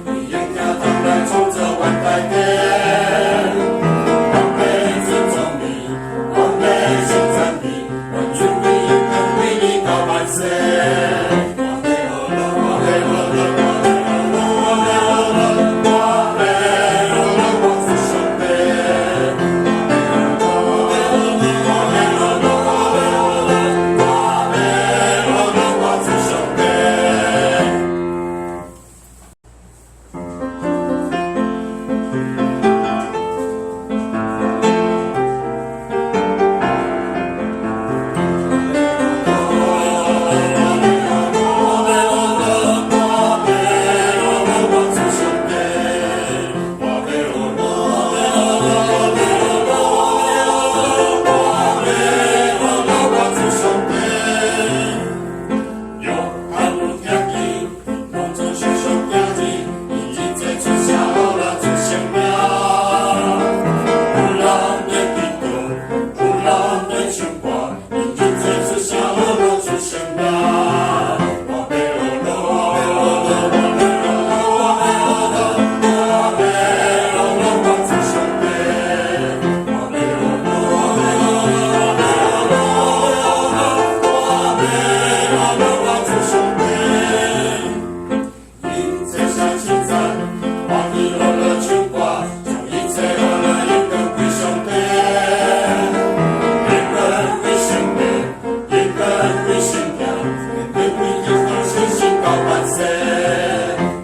伊用聽通來創造萬大地。我欲尊重你，我欲稱讚你，願尊榮永遠歸你到萬世。我欲學樂，我欲學樂，我欲學樂，我欲學樂，我主上帝。我欲學樂，我欲學樂，我主上帝。我主上帝，我欲學樂，我欲學樂，我主上帝。約翰有聽見，攏總想上行字，伊一切出聲予咱出生命。有人在祈禱，有人在唱歌，伊一切出聲予咱出生命。我欲學樂，我欲學樂，我欲學樂，我主上帝。我欲學樂，我欲學樂，我主上帝。一切聲稱讚，歡喜樂樂唱歌，將一切樂樂永遠歸上帝。永遠歸聖父，永遠歸聖子，永遠歸基督聖神到萬世。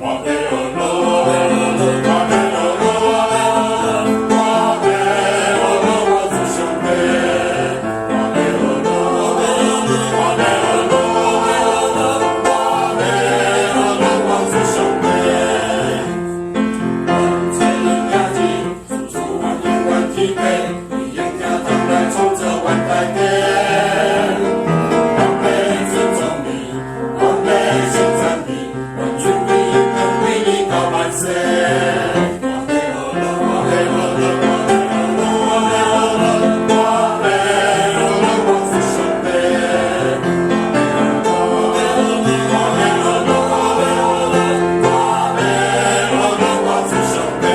我欲學樂，我欲學樂，我欲學樂，我主上帝。我欲學樂，我欲學樂，我欲學樂，我主上帝。萬切的行字，處處歡迎阮天父，伊用聽通來創造萬大地。我欲尊重你，我欲稱讚你，願尊榮永遠歸你到萬世。我欲學樂，我欲學樂，我欲學樂，我欲學樂，我主上帝。我欲學樂，我欲學樂，我主上帝。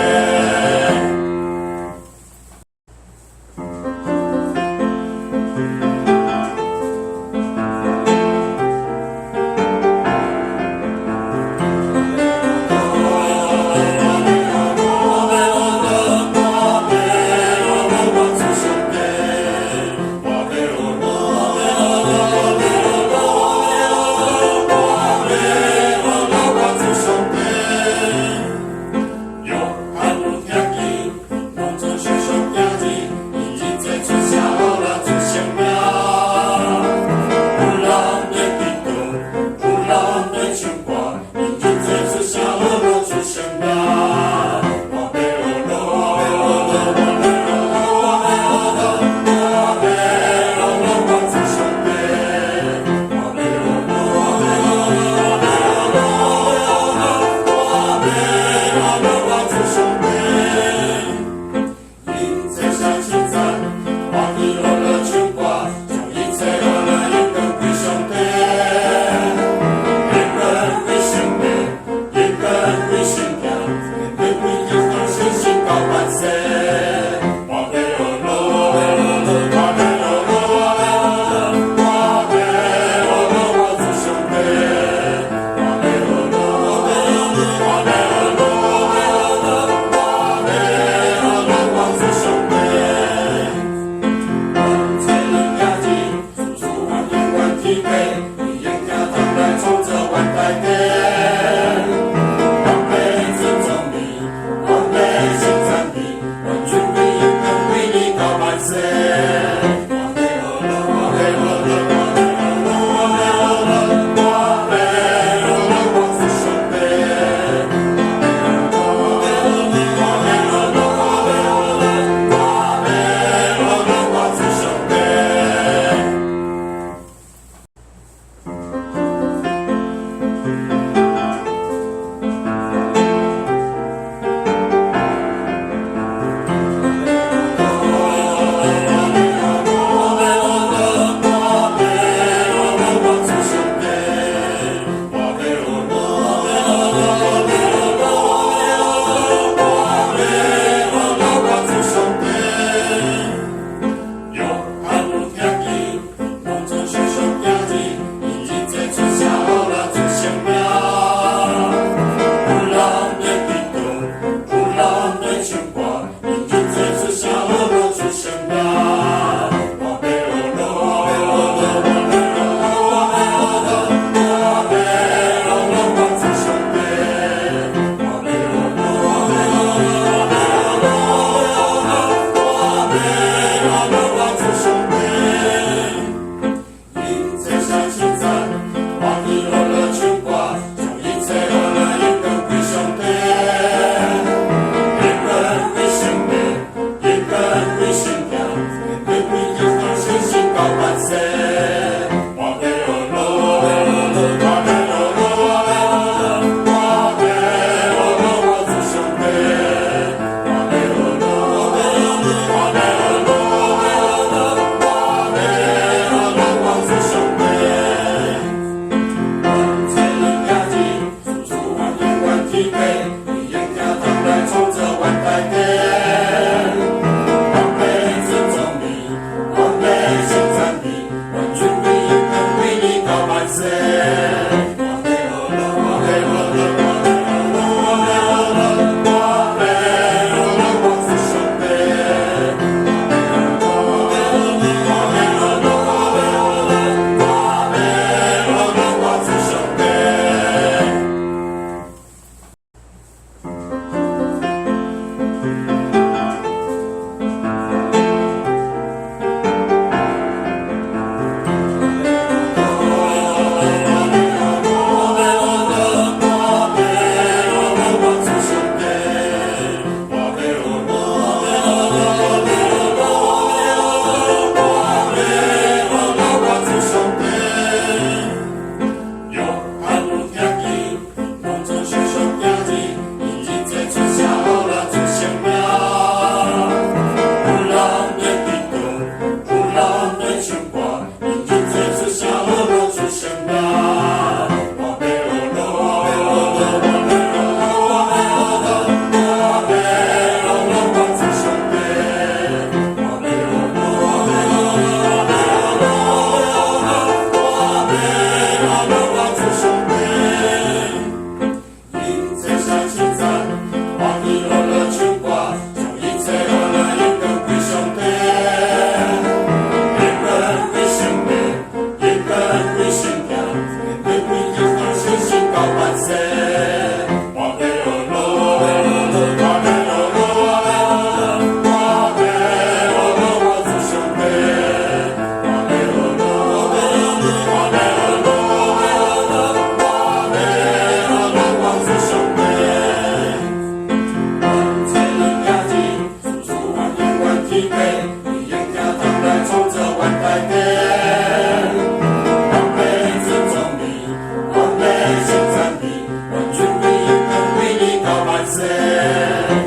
歲。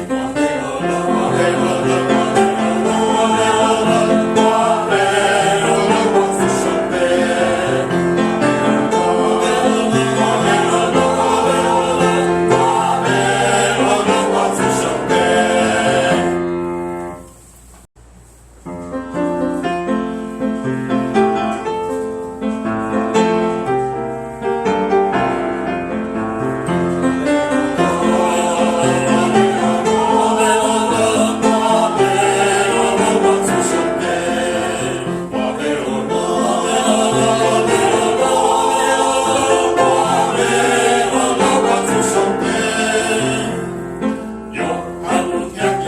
我欲學樂，我欲學樂，我欲學樂，我欲學樂，我主上帝。我欲學樂，我欲學樂，我主上帝。我主上帝，我欲學樂，我欲學樂，我主上帝。約翰有聽見，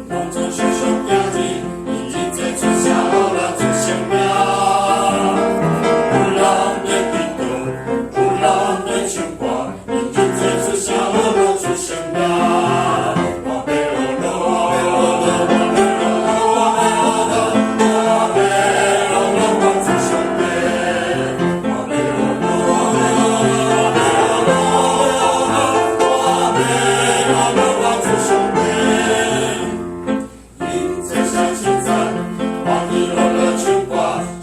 攏總想想行字，因一切出聲學樂主聖名。有人在祈禱，有人在唱歌，因一切出聲學樂主聖名。我欲學樂，我欲學樂，我欲學樂，我主上帝。我欲學樂，我欲學樂，我主上帝。一切相稱讚，歡喜樂樂唱歌，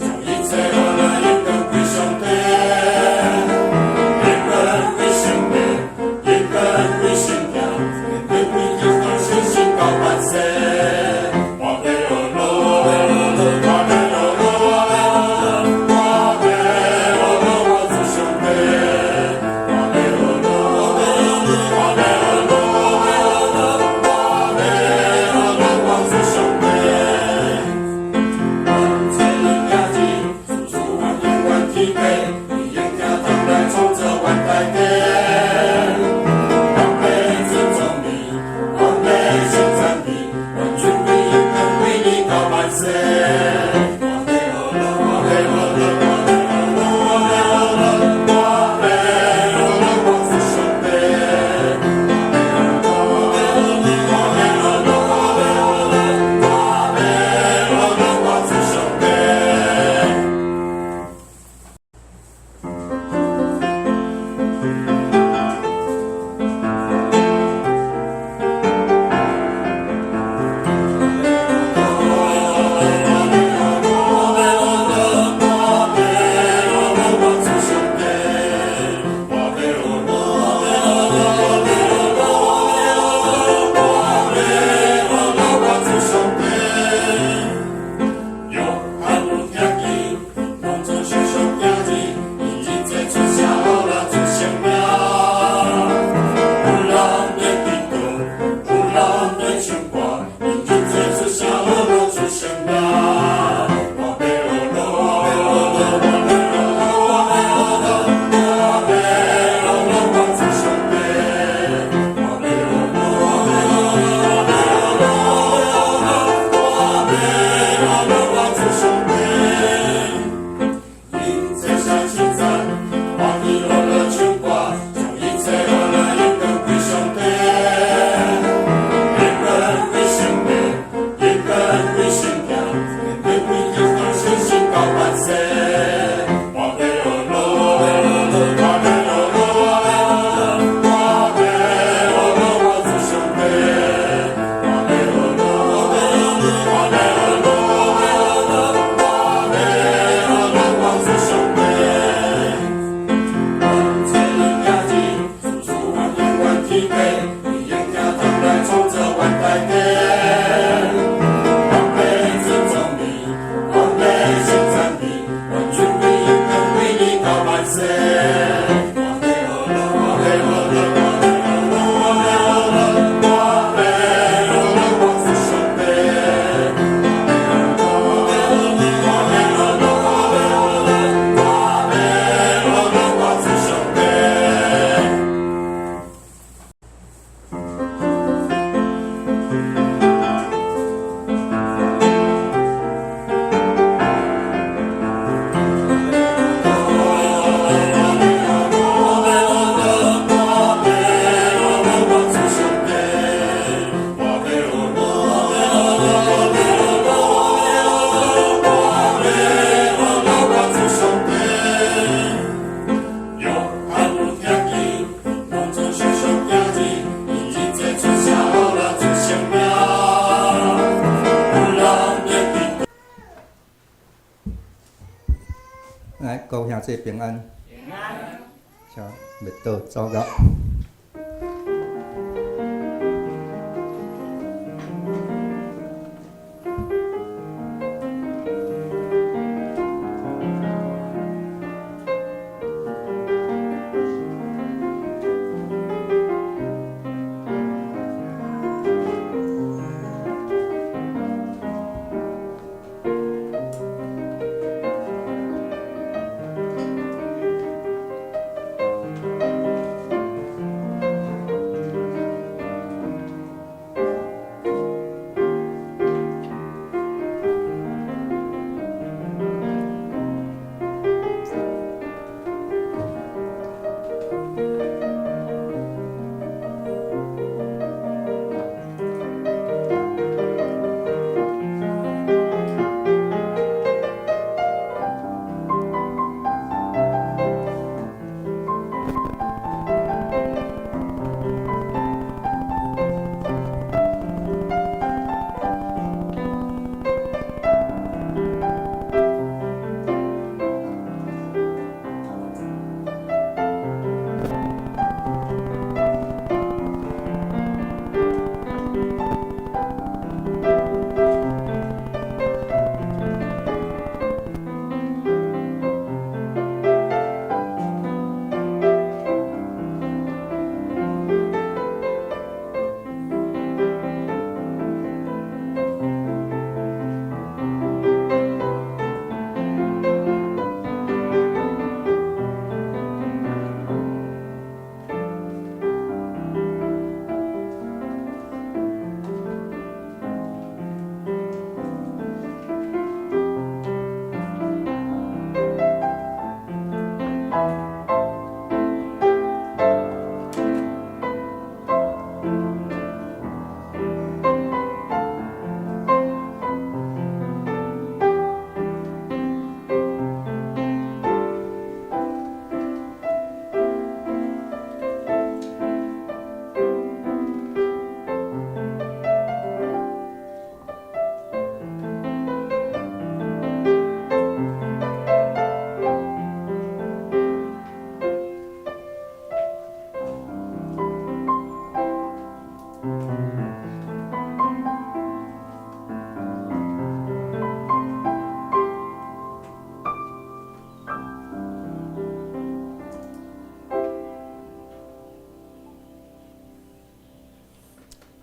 將一切樂樂榮光歸上帝。榮光歸聖父，榮光歸聖子，榮光歸基督信心到萬世。我欲學樂，我欲學樂，我欲學樂，我主上帝。我欲學樂，我欲學樂，我欲學樂，我主上帝。萬切的行字，主永遠天父，伊應聽通來創造萬大地。我欲尊崇你，我欲稱讚你，願尊貴榮光歸你到萬世。我欲學樂，我欲學樂，我欲學樂，我欲學樂，我主上帝。我欲學樂，我欲學樂，我主上帝。我欲學樂，我主上帝。我欲學樂，我欲學樂，我主上帝。約翰有聽見，攏總想想行字，因一切出聲學樂主聖名。有人在祈禱，有人在唱歌，因一切出聲學樂主聖名。我欲學樂，我欲學樂，我主上帝。我欲學樂，我欲學樂，我主上帝。一切相稱讚，歡喜樂樂唱歌，將一切樂樂榮光歸上帝。榮光歸聖父，榮光歸聖子，榮光歸基督信心到萬世。我欲學樂，我欲學樂，我欲學樂，我主上帝。我欲學樂，我欲學樂，我欲學樂，我主上帝。萬切的行字，主永遠天父，伊應聽通來創造萬大地。我欲尊崇你，我欲稱讚你，願尊貴榮光歸你到萬世。我欲學樂，我欲學樂，我欲學樂，我主上帝。我欲學樂，我欲學樂，我主上帝。兄姊平安。平安。請麥道走到。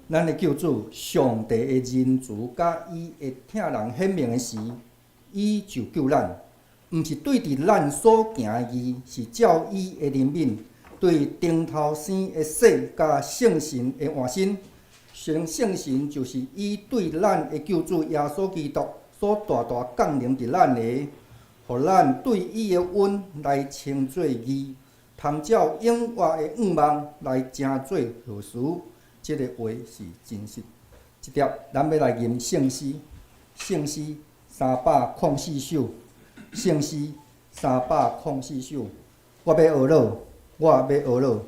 咱的救主上帝的仁慈，佮伊會疼人顯明的時，伊就救咱，毋是對佇咱所行的義，是照伊的憐憫，對頂頭生的洗佮聖神的換新。聖聖神就是伊對咱的救主耶穌基督所大大降臨佇咱的，予咱對伊的恩來稱做義，通照永活的願望來成做後嗣。這个話是真實。這帖咱欲來吟聖詩，聖詩304首，聖詩304首。我欲呵咾，我欲呵咾，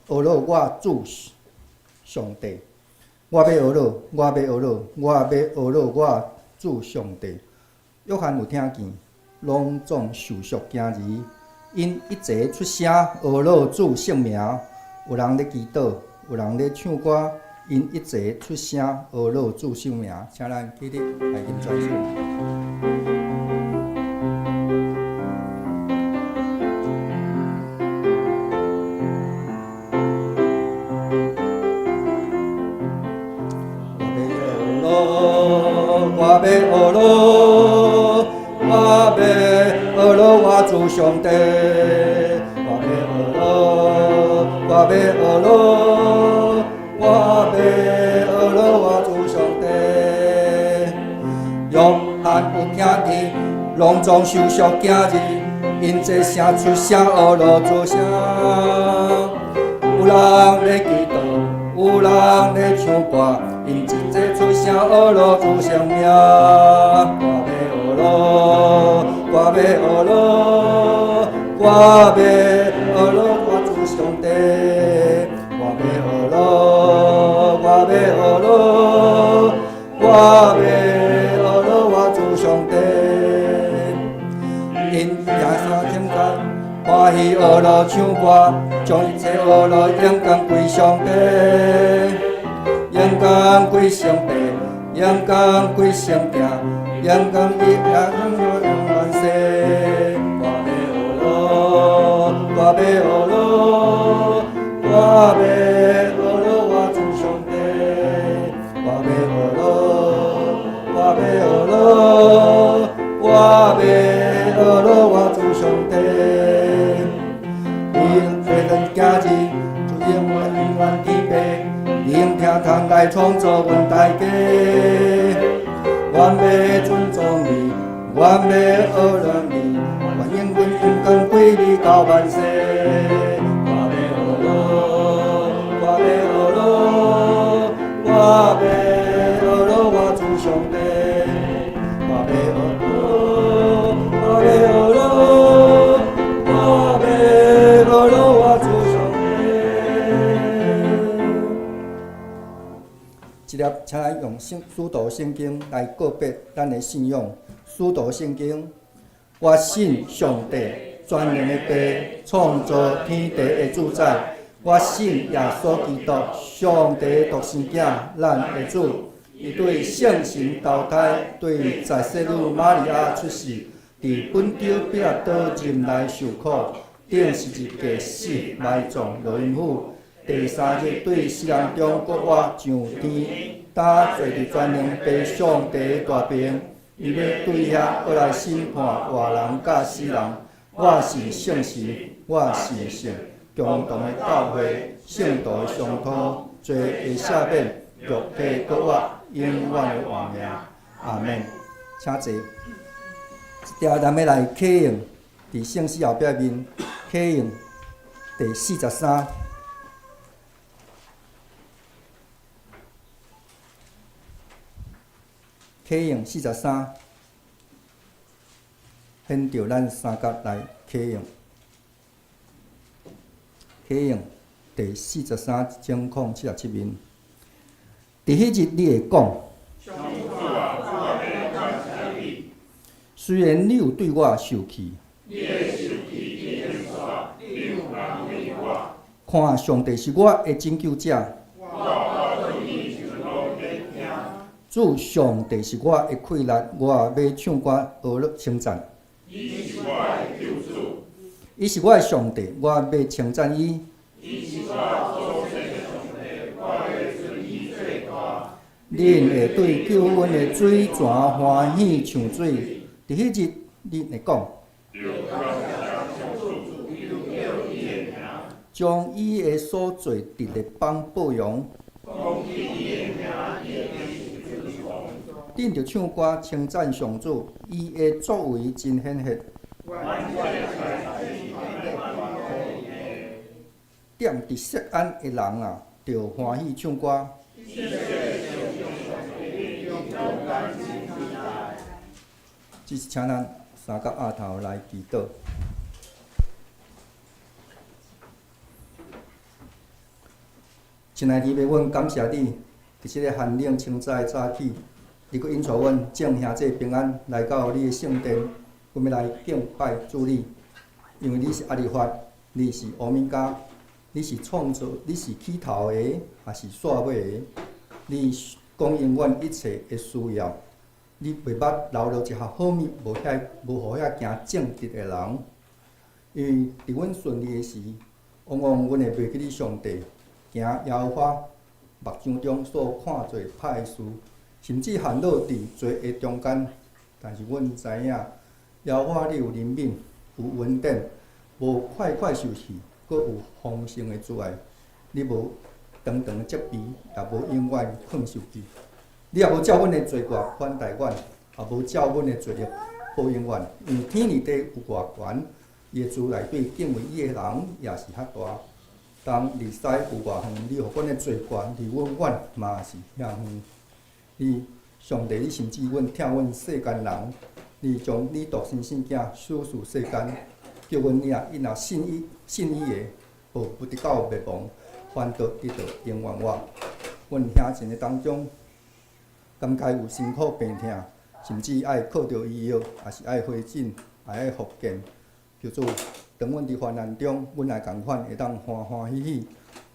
呵咾我主上帝。我欲呵咾，我欲呵咾，我欲呵咾我主上帝。約翰有聽見，攏總受贖囝兒，𪜶一齊出聲呵咾主聖名。有人咧祈禱，有人咧唱歌，𪜶一齊出聲呵咾主聖名。請咱起立來吟全首。我欲呵咾，我欲呵咾，我主上帝。我欲呵咾，我欲呵咾，我欲呵咾，我主上帝。約翰有聽見，攏總受贖囝兒，𪜶齊聲出聲呵咾主聲。有人咧祈禱，有人咧唱歌，𪜶一齊出聲呵咾主聖名。我欲呵咾，我欲呵咾，我欲呵咾，我主上帝。我欲呵咾，我欲呵咾，我欲呵咾，我主上帝。𪜶耶穌歡喜學樂唱歌，將一切學樂榮光歸上帝，榮光歸聖父，榮光歸聖囝，榮光伊也永遠萬世。我欲學樂，我欲學樂，我欲學樂我主上帝，我欲學樂，我欲學樂，我欲學樂我主上帝。你用做咱行義，主永遠永遠天父，你用疼痛來創造阮大家。阮欲尊崇你，阮欲學樂你，願永遠榮光歸你到萬世。我欲學樂，我欲學樂，我欲學樂我主上帝。我欲學樂，我欲學樂，我欲學樂我主上帝。這粒，請咱用聖使徒聖經來告別咱的信仰。使徒聖經，我信上帝全能的父，創造天地的主宰。我信耶穌基督，上帝的獨生囝，咱的主。伊對聖神投胎，對在聖女瑪利亞出世，佇本丟彼拉多入內受苦，釘十字架死，埋葬落陰府。第三日對死人中復活上天，搭坐佇全能父上帝的大爿，伊欲對遐閣來審判活人佮死人。我信聖神，我信聖共同的教會，聖徒的相通，罪的赦免，肉體復活，永遠的活命。阿門。請坐。這條咱欲來啟應，佇聖詩後壁面啟應第43。啟應43，現著咱三角來啟應。啟應第43千空77面。佇彼日你會講，雖然你有對我受氣，看上帝是我的拯救者，主上帝是我的氣力，我欲唱歌學樂稱讚。伊是我的上帝，我欲稱讚伊。恁會對救阮的水泉歡喜唱水。佇彼日，恁會講，將伊的所做佇列邦報揚。恁著唱歌稱讚上主，伊的作為真顯赫。踮佇錫安的人啊，著歡喜唱歌。這是請咱三角額頭來祈禱。親愛的天父，阮感謝你，佇這个寒冷清早的早起，你閣引帶阮眾兄弟平安來到你的聖殿，阮欲來敬拜主你，因為你是阿力法，你是歐米伽，你是創造，你是起頭的，也是煞尾的，你供應阮一切的需要。你袂捌留落一項好物，無遐無予遐行正直的人，因為佇阮順利的時，往往阮會袂記得上帝，行耶和華目睭中所看做歹的事，甚至陷落佇罪的中間。但是阮知影，耶和華你有憐憫，有恩典，無快快受氣，閣有豐盛的慈愛。你無長長的責備，也無永遠囥受氣。你也無照阮的罪過款待阮，也無照阮的罪孽報應阮。因為天離地有偌懸，伊的慈愛對敬畏伊的人也是較大。東離西有偌遠，你予阮的罪過離阮遠嘛是遐遠。你上帝，你甚至阮疼阮世間人，你將你獨生聖囝賞賜世間，叫阮伊若伊若信伊信伊的，無不得到滅亡，反倒得著永遠活。阮兄弟的當中，感覺有辛苦病痛，甚至愛靠著醫藥，抑是愛回診，也愛復健，求主當阮佇患難中，阮也仝款會當歡歡喜喜。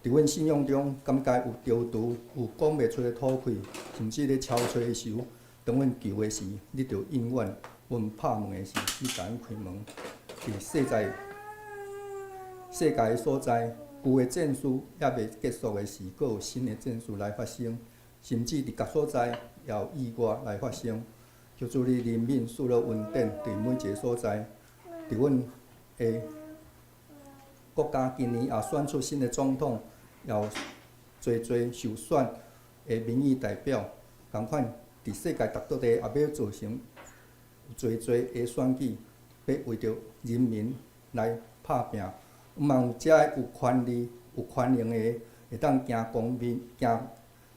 佇阮信仰中，感覺有丟除、有講袂出的土氣，甚至咧敲揣的時候，當阮求的時，你就應允；阮拍門的時，你共阮開門。佇世在世界的所在，舊的戰事猶未結束的時，閣有新的戰事來發生，甚至佇各所在也有意外來發生。求主你憐憫，賜予恩典，佇每一个所在，佇阮的國家今年也選出新的總統，也有濟濟受選的民意代表，仝款佇世界逐各地也欲造成濟濟的選舉，欲為著人民來拍拚。毋通有遮有權利、有權能的，會當行公平、行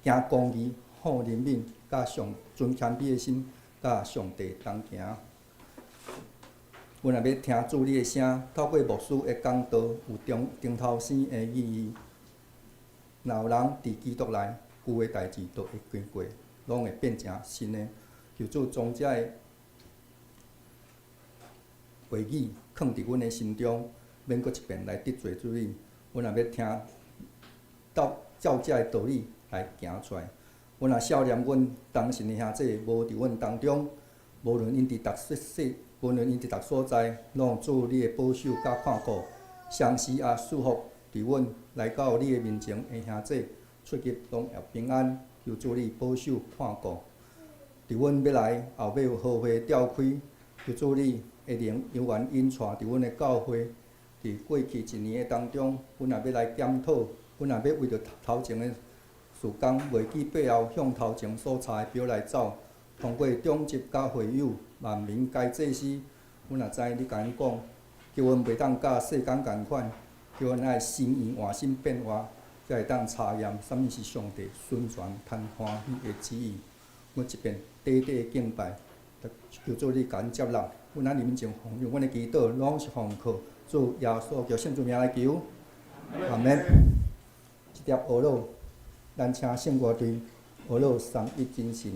行公義，予人民佮上存謙卑的心，佮上帝同行。阮若欲聽主你的聲，透過牧師的講道，有中頂頭生的意義。若有人佇基督內，舊的代誌都會經過，攏會變成新的。求主將這个話語囥佇阮的心中，免閣一遍來得罪主你。阮若欲聽到照這个道理來行出來。阮若少年，阮同信的兄弟無佇阮當中，無論𪜶佇逐世，無論𪜶佇逐所在，攏有主你的保守佮看顧，同時也賜福佇阮來到你的面前的兄弟出入攏會平安，求主你保守看顧。佇阮欲來後欲有和會召開，求主你的靈猶原引帶佇阮的教會，佇過去一年的當中，阮若欲來檢討，阮若欲為著頭前的事工，袂記背後向頭前所差的表來走，通過長執佮會友、萬民皆祭司，阮也知你共阮講，叫阮袂當佮世間仝款，叫阮愛心意換心變活，才會當查驗啥物是上帝純全堪歡喜的旨意。阮這邊短短的敬拜，求主你共阮接納，阮喺你面前奉上阮的祈禱，攏是奉靠主耶穌基督聖名來求，阿門。這粒學老，咱請聖樂隊學老三一真神。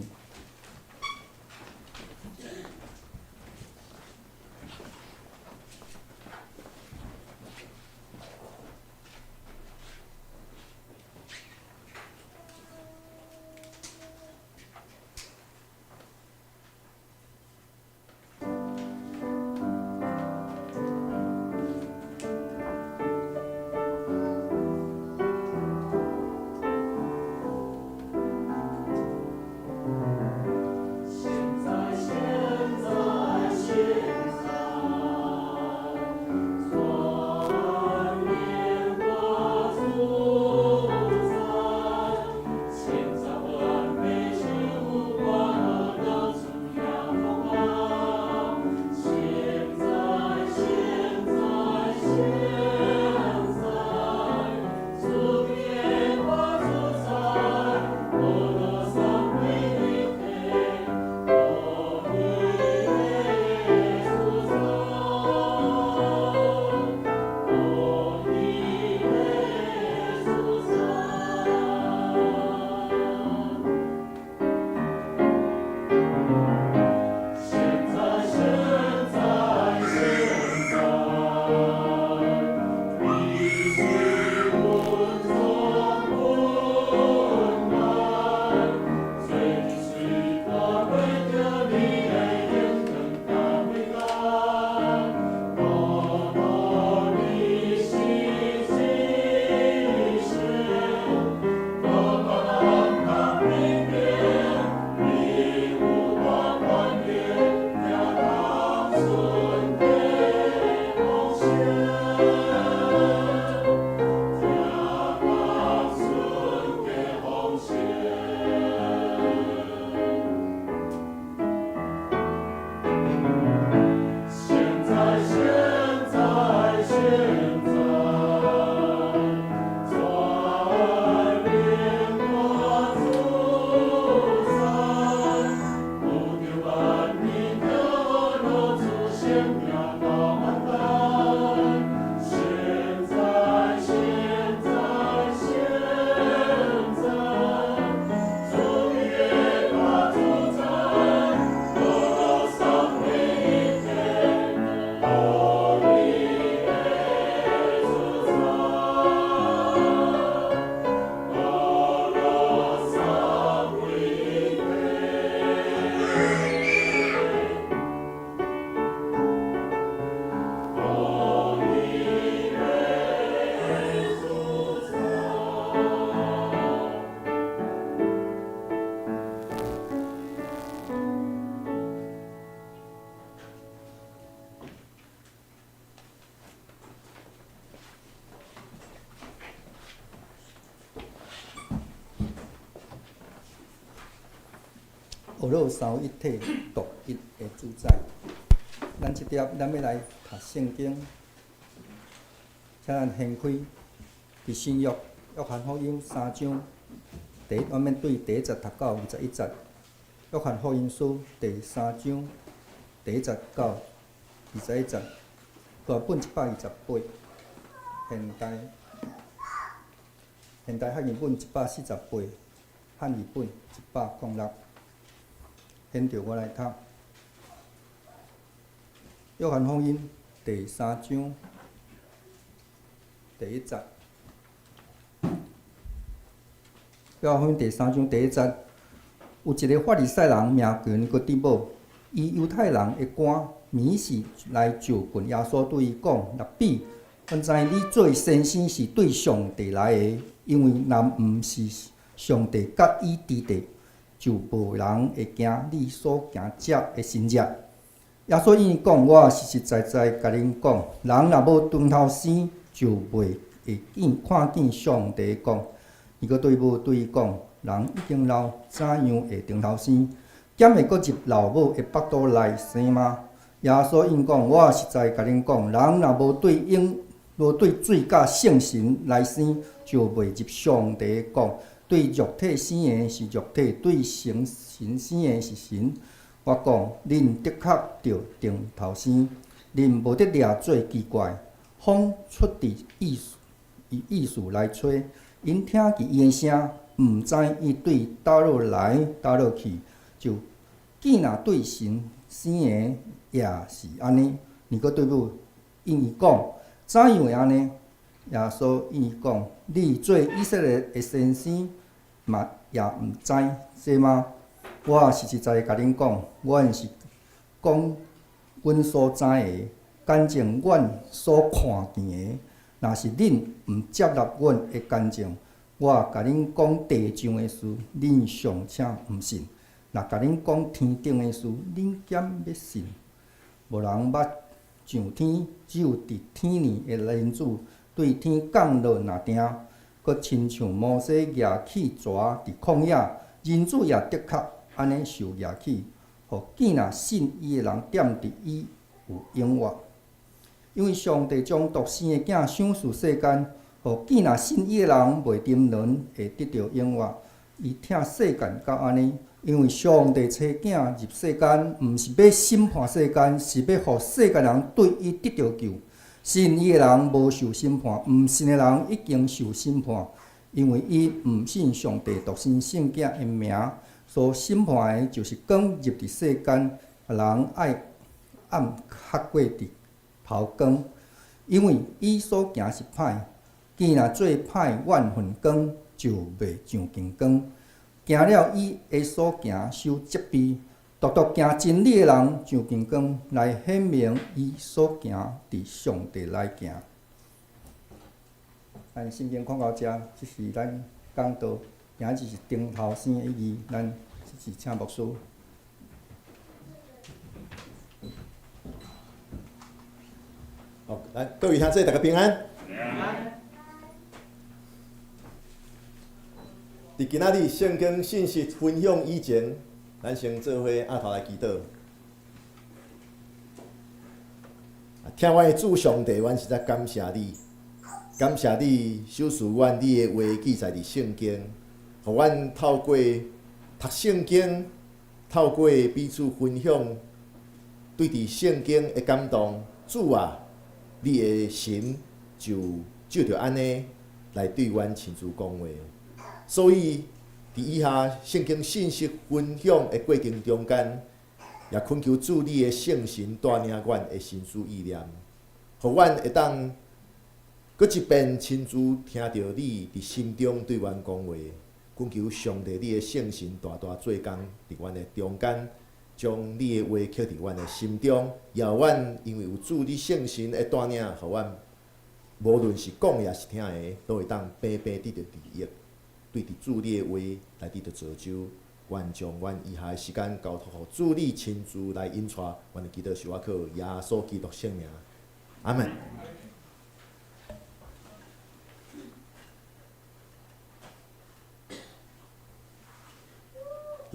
學老三位一體獨一的主宰。咱這粒咱欲來讀聖經，請咱掀開佇新約約翰福音三章，第一，我們對第一節讀到21節。約翰福音書第三章第一節到21節，和合本128，現代漢語本148，漢語本106。現著我來讀。約翰福音第三章第一節。約翰福音第三章第一節，有一个法利賽人名叫尼哥底母，伊猶太人的官暝時來就近耶穌，對伊講：辣彼，阮知你做先生是對上帝來的，因為若毋是上帝佮伊佇咧，就無人會行你所行這的神跡。耶穌應伊講：我實實在在共恁講，人若無重頭生，就袂會見看見上帝的國。尼哥底母對伊講：人已經老，怎樣會重頭生？敢會閣入老母的腹肚內生嗎？耶穌應講：我實在共恁講，人若無對水佮聖神來生，就袂入上帝的國。對肉體生的是肉體，對神生的是神。我講，恁的確著重頭生，恁無得掠做奇怪。風出佇彼處來吹，𪜶聽見伊的聲，毋知伊對佗落來，佗落去，就囝若對神生的也是按呢。尼哥底母應伊講：怎樣會按呢？耶穌應伊講：你做以色列的先生，嘛也毋知這嗎？我實實在在共恁講，阮是講阮所知的，見證阮所看見的。若是恁毋接納阮的見證，我共恁講地上的事，恁尚且毋信；若共恁講天頂的事，恁敢欲信？無人捌上天，只有佇天裡的人子對天降落若定。閣親像摩西舉起蛇佇曠野，人子也的確按呢受舉起，予囝若信伊的人踮佇伊有永活。因為上帝將獨生的囝賞賜世間，予囝若信伊的人袂沉淪，會得著永活。伊疼世間到按呢，因為上帝差囝入世間，毋是欲審判世間，是欲予世間人對伊得著救。信伊的人無受審判，毋信的人已經受審判，因為伊毋信上帝獨生聖囝的名。所審判的，就是光入佇世間，人愛暗較過日頭光，因為伊所行是歹。囝若做歹怨恨光，就袂上近光，驚了伊的所行受責備。獨獨行真理的人上近光，來顯明伊所行佇上帝內行。咱聖經看到遮，這是咱講道，今日是重頭生的意義。咱這是請牧師。好，來各位兄弟，大家平安。佇今仔日聖經信息分享以前，咱先做伙阿頭來祈禱。疼阮的主上帝，阮實在感謝你，感謝你賞賜阮你的話記載佇聖經，予阮透過讀聖經，透過彼此分享，對佇聖經的感動。主啊，你的神就藉著按呢來對阮親自講話。所以，佇以下聖經信息分享的過程中間，也懇求主你的聖神帶領阮的心思意念，予阮會當閣一遍親自聽著你佇心中對阮講話。懇求上帝你的聖神大大做工佇阮的中間，將你的話刻佇阮的心中，予阮因為有主你聖神的帶領，予阮無論是講的抑是聽的，都會當平平得著利益。對佇主你的話來得著造就，願將阮以下的時間交託予主你親自來引帶，阮的祈禱是倚靠耶穌基督聖名，阿門。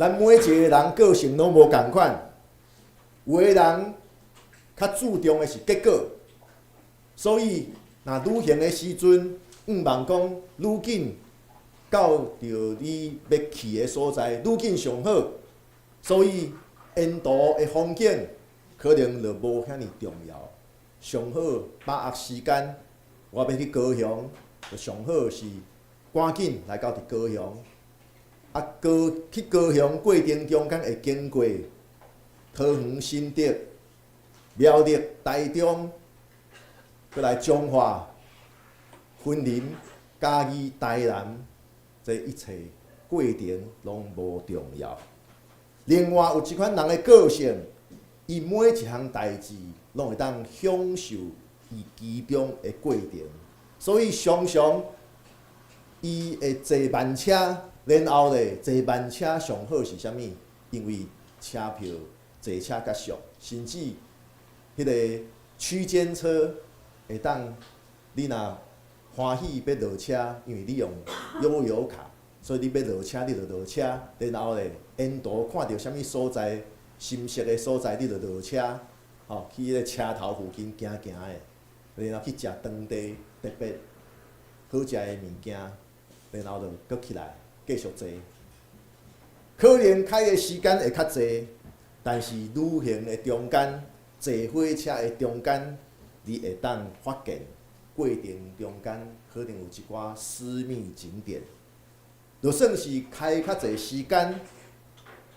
咱每一个人個性攏無仝款，有的人較注重的是結果，所以若旅行的時陣，向望講愈緊到著你欲去的所在，愈緊上好。所以沿途的風景可能就無遐爾重要。上好把握時間，我欲去高雄，就上好是趕緊來到佇高雄。啊，去高雄過程中間會經過桃園、新竹、苗栗、台中，閣來彰化、雲林、嘉義、台南，這一切過程攏無重要。另外有一款人的個性，伊每一項代誌攏會當享受伊其中的過程，所以常常伊會坐慢車，然後咧坐慢車上好是啥物？因為車票坐車較俗，甚至彼个區間車會當你若歡喜欲落車，因為你用悠遊卡，所以你欲落車你就落車，然後咧沿途看著啥物所在心適的所在，你就落車，吼，去彼个車頭附近行行的，然後去食當地特別好食的物件，然後就閣起來繼續坐。可能開的時間會較濟，但是旅行的中間，坐火車的中間，你會當發現過程中間可能有一寡私密景點，就算是開較濟時間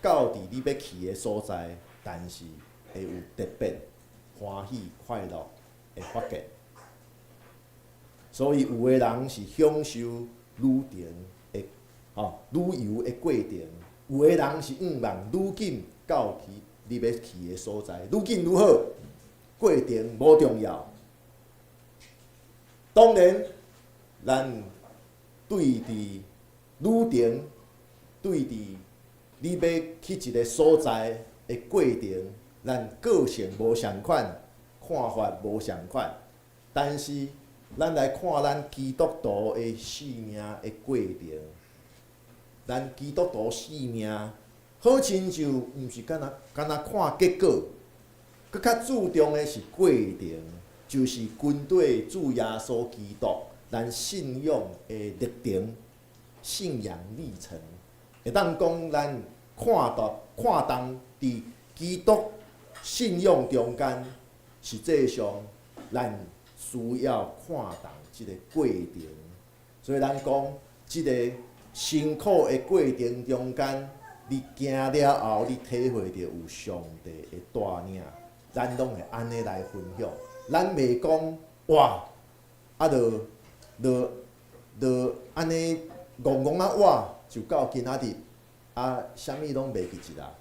到佇你欲去的所在，但是會有特別歡喜快樂的發現。所以有的人是享受旅程的，吼，旅遊的過程；有的人是向望愈緊到去你欲去的所在，愈緊愈好，過程無重要。當然，咱對佇旅程，對佇你欲去一個所在的過程，咱個性無仝款，看法無仝款，但是咱來看咱基督徒的生命的過程，咱基督徒生命好親像毋是干焦干焦看結果，閣較注重的是過程，就是跟綴主耶穌基督，咱信仰的歷程、信仰歷程，會當講咱看到看重佇基督信仰中間，實際上咱需要看重這個過程。所以咱講，這個辛苦的過程中間，你行了後，你體會著有上帝的帶領，咱攏會按呢來分享。咱袂講哇，啊，就就就按呢戇戇仔倚就到今仔日，啊，啥物攏袂記得啦。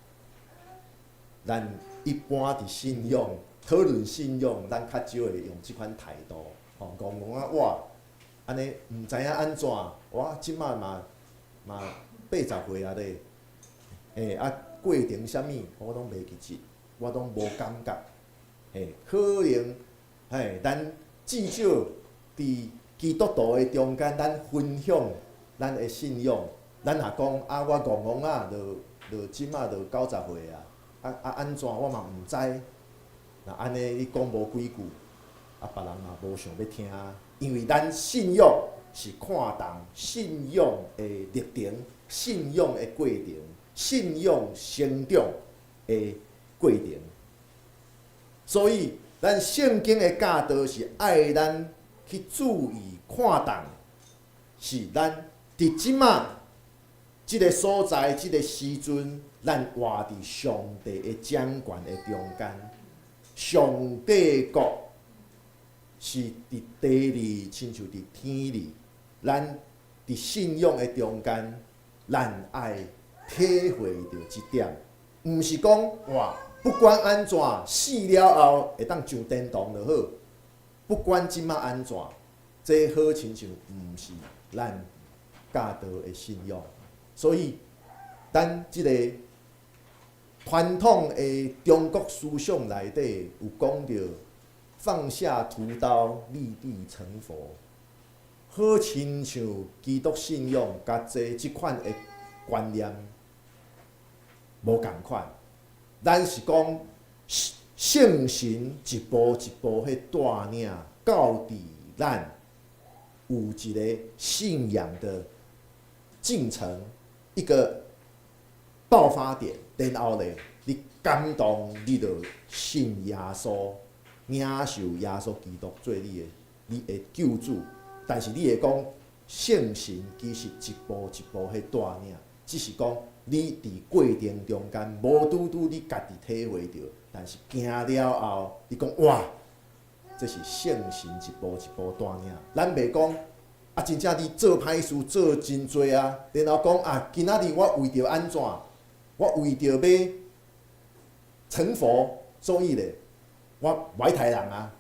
咱一般佇信仰討論信仰，咱較少會用這款態度，吼，戇戇仔倚，按呢毋知影按怎，我這馬嘛嘛80歲啊咧，欸，啊過程啥物我攏袂記得，我攏無感覺，嘿，可能嘿，咱至少佇基督徒的中間，咱分享咱的信仰，咱若講啊，我戇戇仔，就就這馬就90歲啊，啊啊按怎我嘛毋知，若按呢你講無幾句，啊別人嘛無想欲聽，因為咱信仰是看重信仰的歷程、信仰的過程、信仰成長的過程，所以咱聖經的教導是愛咱去注意看重，是咱佇這馬這个所在、這个時陣，咱活佇上帝的掌權的中間。上帝國是佇地裡，親像佇天裡。咱佇信仰的中間，咱愛體會著這點，毋是講哇，不管按怎死了後會當上天堂就好。不管這馬按怎，這好親像毋是咱教導的信仰。所以，咱這個傳統的中國思想內底有講著放下屠刀，立地成佛，好親像基督信仰共這這款的觀念無仝款。咱是講聖神一步一步彼帶領，到佇咱有一个信仰的進程，一個爆發點，然後咧，你感動，你就信耶穌，領受耶穌基督做你的救主。但是你會講聖神其實一步一步彼帶領，只是講你佇過程中間無拄拄你家己體會著，但是行了後，你講哇，這是聖神一步一步帶領。咱袂講啊，真正你做歹事做真濟啊，然後講啊，今仔日我為著按怎，我為著欲成佛，所以咧，我無愛刣人啊。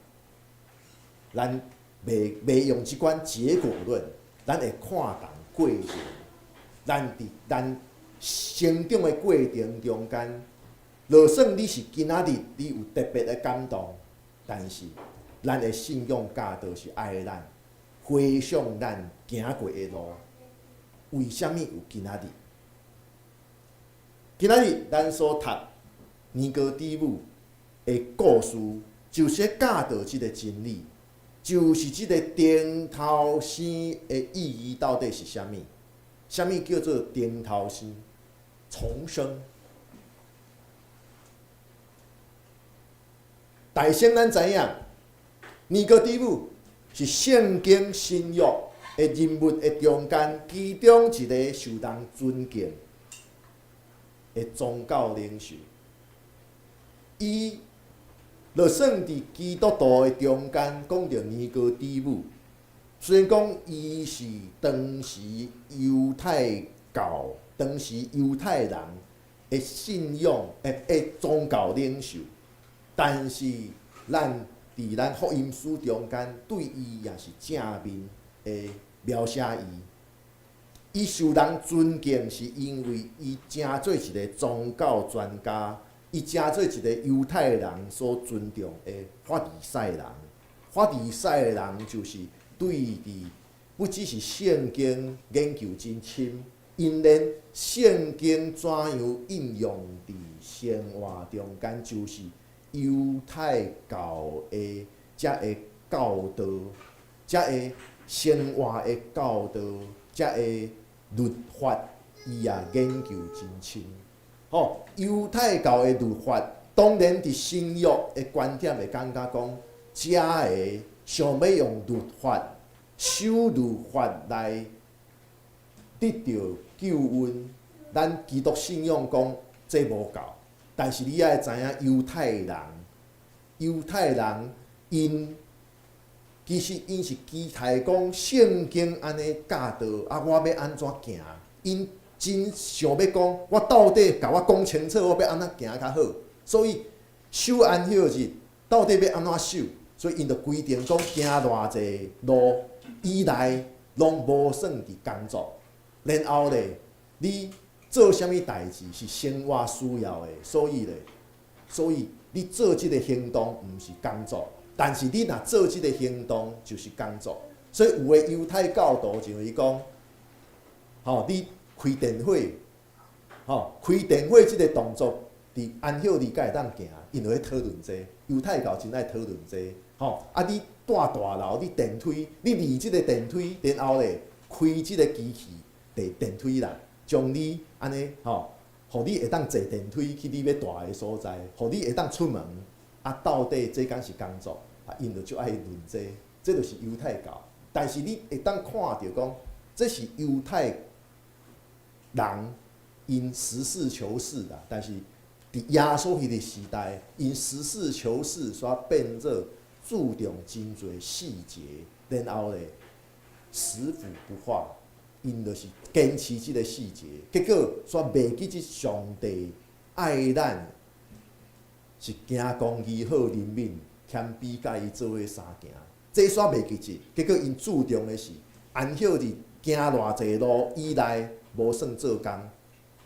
咱袂用這款結果論，咱會看重過程。咱佇咱成長的過程中間，就算你是今仔日你有特別的感動，但是咱的信仰教導是愛咱回想咱行過的路，為啥物有今仔日？今仔日咱所讀尼哥底母的故事，就是教導這个真理，就是這个重頭生的意義到底是啥物？啥物叫做重頭生？重生。大先咱知影，尼哥底母是聖經新約的人物的中間，其中一个受人尊敬的宗教領袖。伊就算佇基督徒的中間，講著尼哥底母，雖然講伊是當時猶太教、當時猶太人的信仰的宗教領袖，但是咱佇咱福音書中間對伊也是正面的描寫伊。伊受人尊敬，是因為伊成做一个宗教專家，伊成做一个猶太人所尊重的法利賽人。法利賽人就是對佇不只是聖經研究真深，𪜶連聖經怎樣應用佇生活中間，就是猶太教的遮个教導，遮个生活的教導，遮个律法，伊也研究真深。吼，猶太教的律法，當然佇新約的觀點會感覺講，遮个想欲用律法、守律法來得著救恩，咱基督信仰講這無夠。但是你愛知影，猶太人，猶太人𪜶其實𪜶是期待講聖經按呢教導，啊，我欲按怎行？𪜶真想欲講，我到底共我講清楚，我欲按怎行較好？所以守安息日到底欲按怎守？所以𪜶就規定講，行偌濟路以內攏無算佇工作。然後咧，你做啥物代誌是生活需要的，所以咧，所以你做這个行動毋是工作，但是你若做這个行動就是工作。所以有的猶太教徒就會講，吼，你開電火，吼，開電火這个動作，佇安息日敢會當行？𪜶就咧討論這個，猶太教真愛討論這個，吼，啊，你蹛大樓，你電梯，你離這个電梯，然後咧開這个機器，佇電梯啦。將你按呢吼，予你會當坐電梯去你欲蹛的所在，予你會當出門。啊，到底這敢是工作？啊，𪜶就足愛論這個，這就是猶太教。但是你會當看著講，這是猶太人𪜶實事求是啦。但是佇耶穌彼个時代，𪜶實事求是，煞變做注重真濟細節，然後咧食古不化。𪜶就是堅持這个細節，結果煞袂記得上帝愛咱是行公義好憐憫，謙卑佮伊做伙相行，這煞袂記得。結果𪜶注重的是安息日行偌濟路以內無算做工，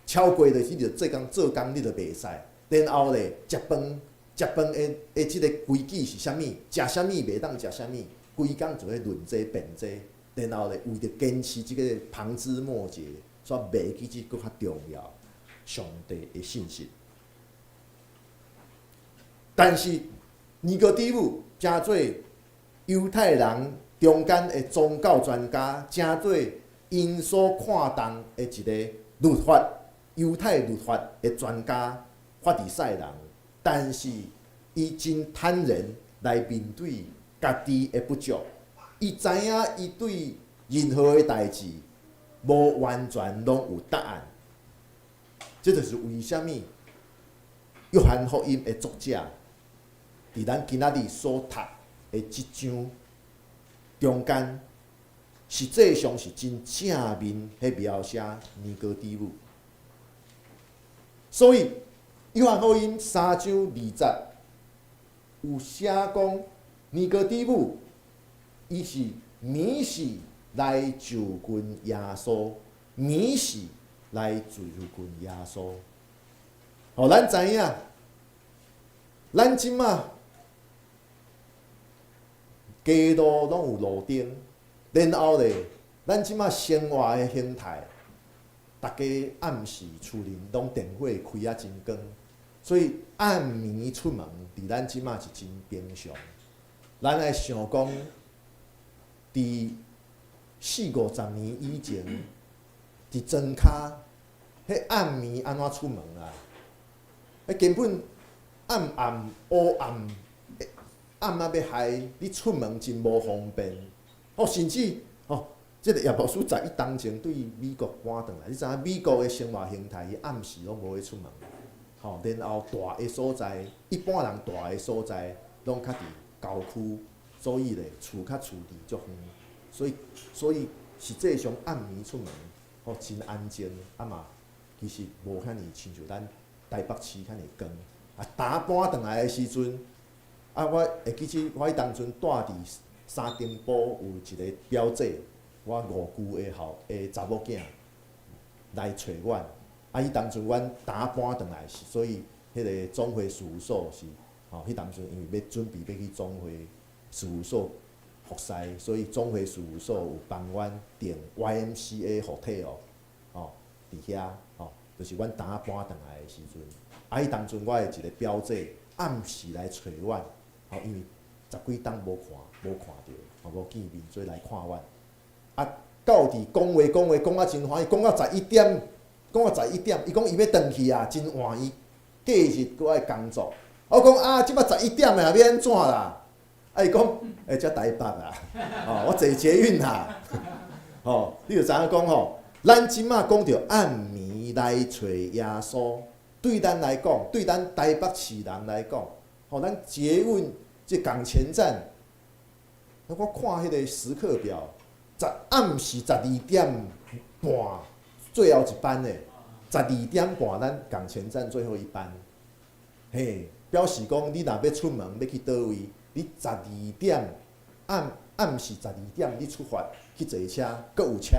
超過就是你就做工做工你就袂使。然後咧，食飯食飯的這个規矩是啥物？食啥物袂當食啥物？規工就咧論這辯這。然後咧，為著堅持這个旁枝末節，煞袂記這閣較重要。上帝的信實。但是尼哥底母成做猶太人中間的宗教專家，成做𪜶所看重的一个律法，猶太律法的專家，法利賽人。但是伊真坦然來面對家己的不足，伊知影伊對任何的代誌無完全攏有答案。這就是為啥物約翰福音的作者佇咱今仔日所讀的這章中間，實際上是真正面去描寫尼哥底母。所以約翰福音3章2節有寫講，尼哥底母伊是暝時來就近耶穌，暝時來就近耶穌。予咱知影，咱這馬街路攏有路燈，然後咧，咱這馬生活的形態，逐家暗時厝裡攏電火開啊真光，所以暗暝出門，佇咱這馬是真平常。咱來想講，佇四五十年以前，佇莊跤，彼暗暝按怎出門啊？彼根本暗暗烏暗，暗啊欲害，你出門真無方便。哦，甚至哦，這个葉牧師十一冬前對美國搬轉來，你知影美國的生活形態，伊暗時攏無咧出門。吼，然後蹛的所在，一般人蹛的所在，攏較佇郊區，所以咧厝較厝離足遠，所以實際上暗暝出門，吼真安靜，啊嘛，其實無遐爾親像咱台北市遐爾光。啊，當搬轉來的時陣，啊，我會記得我彼當陣蹛佇三重埔有一个表姐，我五姑的後的查某囝來揣阮。啊，彼當陣阮當搬轉來是，所以彼个總會事務所是，吼，彼當陣因為欲準備欲去總會事務所服侍，所以總會事務所有幫阮訂 YMCA hotel，吼，佇遐，吼，就是阮當搬轉來的時陣。啊，彼當陣我的一个表姐暗時來揣阮，吼，因為十幾冬無看，無看著，吼，無見面，所以來看阮。啊，到佇講話講話講啊真歡喜，講到十一點，講到十一點，伊講伊欲轉去啊，真晚，伊隔日閣愛工作。我講啊，這馬十一點啊，欲按怎啦？啊，伊講，欸，這台北啊，吼，我坐捷運啦，吼，你就知影講吼，咱這馬講著暗暝來揣耶穌，對咱來講，對咱台北市人來講，吼，咱捷運這港前站，我看彼个時刻表，暗時12點半最後一班的，十二點半咱港前站最後一班，嘿，表示講你若欲出門欲去佗位，你十二點暗暗時十二點你出發去坐車，閣有車。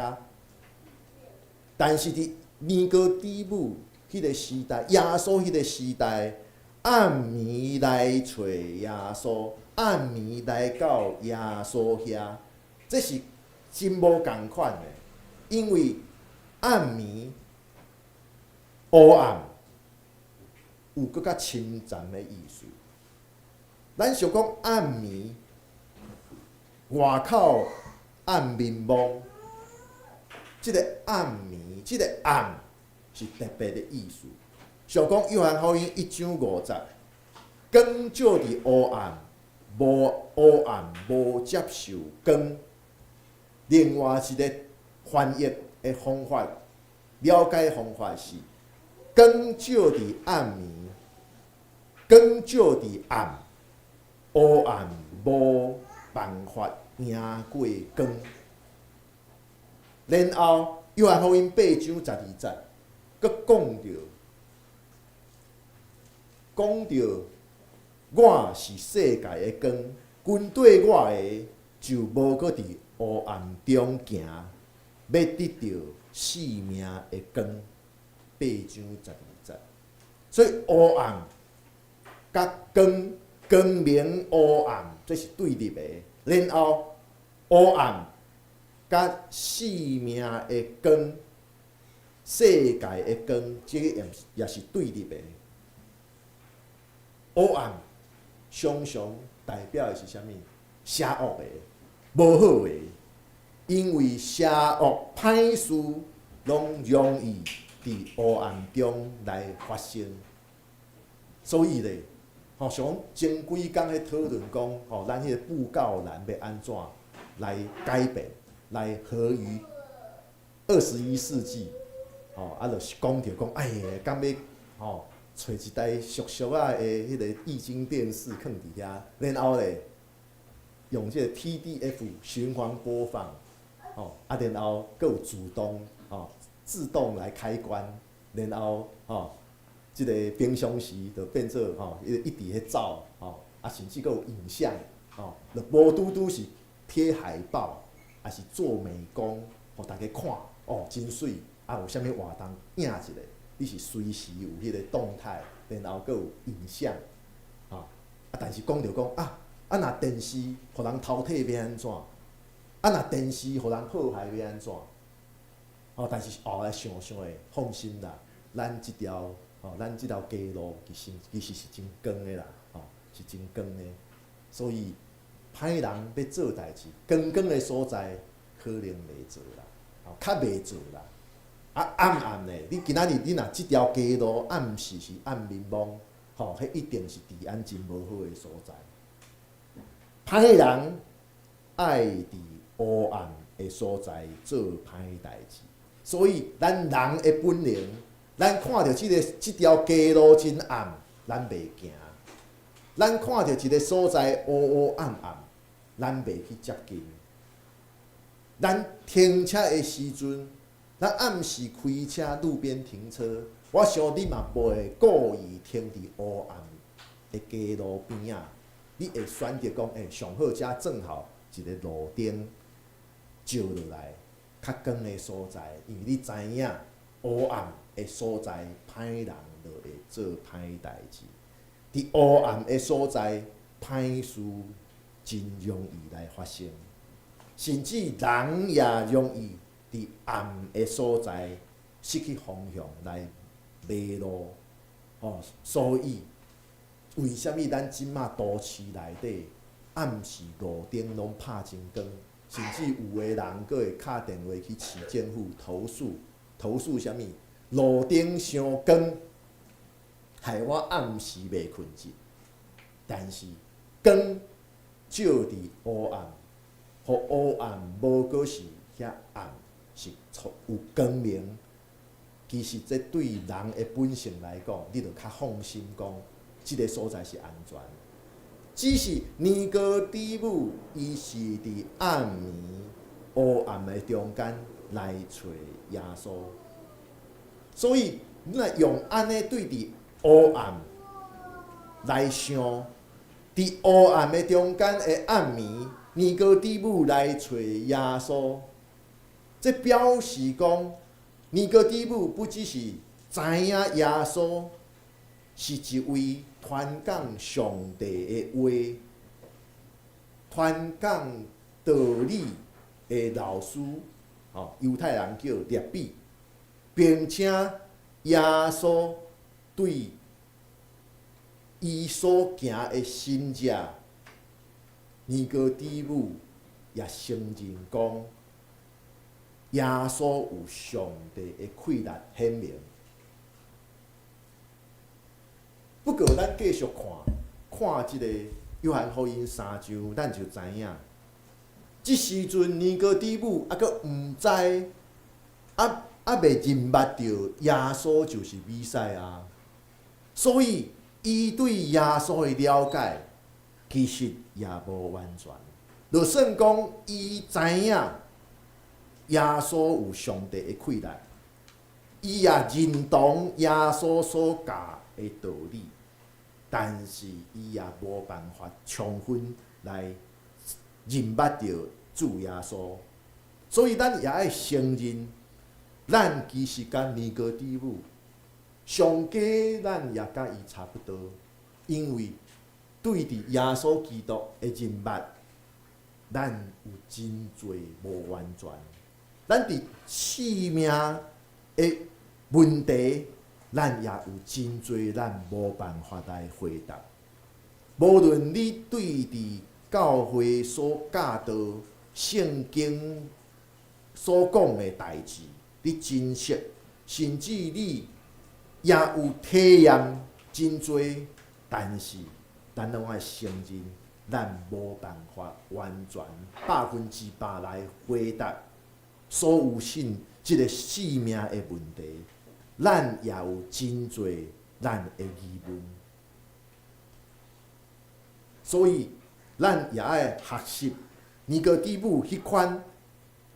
但是佇尼哥底母彼个時代，耶穌彼个時代，暗暝來揣耶穌，暗暝來到耶穌遐，這是真無仝款的，因為暗暝烏暗有閣較深層的意思。咱想講暗暝外口暗暝暝，這个暗暝，這个暗是特別的意思。想講約翰福音1章5節，光照佇烏暗，無烏暗無接受光。另外一个翻譯的方法，了解方法是：光照佇暗暝，光照佇暗，烏暗無辦法贏過光。然後約翰福音8章12節，閣講著，我是世界的光，跟綴我的就無閣佇烏暗中行，欲得著生命的光。八章十二節，所以烏暗佮光，光明烏暗，這是對立的。然後烏暗佮生命的光，世界的光，這個也是對立的。黑暗常常代表的是啥物？邪惡的、無好的，因為邪惡歹事攏容易佇黑暗中來發生。所以咧，吼，像講前幾工彼討論講，吼，咱彼個布告欄欲按怎來改變，來合於21世紀，吼，啊，就是講著講，哎呀，敢欲吼，揣一台俗俗仔的彼個液晶電視囥佇遐，然後咧，用這個 PDF 循環播放，吼，啊，然後閣有主動，吼，自動來開關，然後吼，這個平常時就變做吼，一直咧走，吼，啊，甚至閣有影像，吼，就無拄拄是貼海報，抑是做美工，予大家看，哦，真媠，啊，有啥物活動，影一下，你是隨時有彼個動態，然後閣有影像，吼，啊，但是講著講啊，啊，若電視予人偷提欲按怎？啊，若電視予人破壞欲按怎？吼，但是後來想想會放心啦，咱這條街路其實是真光的啦，吼，是真光的，所以歹人欲做代誌，光光的所在可能袂做啦，吼，較袂做啦。啊，暗暗的，你今仔日你若這條街路暗時是暗暝暝，吼，彼一定是治安真無好的所在。歹人愛佇黑暗的所在做歹代誌，所以咱人的本能，咱看著這條街路真暗，咱袂行；咱看著一个所在烏烏暗暗，咱袂去接近。咱停車的時陣，咱暗時開車路邊停車，我想你嘛袂會故意停佇烏暗的街路邊仔，你會選擇講，欸，上好遮正好一个路燈照落來，較光的所在，因為你知影烏暗的所在，歹人就會做歹代誌。佇烏暗的所在，歹事真容易來發生，甚至人也容易佇暗的所在失去方向來迷路。吼，所以為啥物咱這馬都市內底暗時路燈攏拍真光，甚至有的人閣會敲電話去市政府投訴，投訴啥物？路燈傷光，害我暗時袂睏著。但是光照佇烏暗，予烏暗無閣是遐暗，是有光明。其實這對人的本性來講，你就較放心講，這个所在是安全。只是尼哥底母，伊是佇暗暝烏暗的中間來揣耶穌，所以你若用按呢對佇烏暗來想，佇烏暗的中間的暗暝，尼哥底母來揣耶穌，這表示講，尼哥底母不只是知影耶穌是一位傳講上帝的話、傳講道理的老師，吼，猶太人叫拉比，並且耶穌對伊所行的神蹟，尼哥底母也承認講，耶穌有上帝的氣力顯明。不過，咱繼續看，看這個約翰福音三章，咱就知影，這時陣尼哥底母猶閣毋知，猶未認捌著耶穌就是彌賽亞，所以伊對耶穌的了解其實也無完全。就算講伊知影耶穌有上帝的氣力，伊也認同耶穌所教的道理，但是伊也無辦法充分來認捌著主耶穌，所以咱也愛承認，咱其實佮尼哥底母上加，咱也佮伊差不多，因為對佇耶穌基督的認捌，咱有真濟無完全，咱佇生命的問題，咱也有真濟咱無辦法來回答。無論你對佇教會所教導聖經所講的代誌，你真熟，甚至你也有體驗真濟，但是咱攏愛承認，咱無辦法完全100%來回答所有信這个生命的問題。咱也有真濟咱的疑問，所以咱也愛學習尼哥底母彼款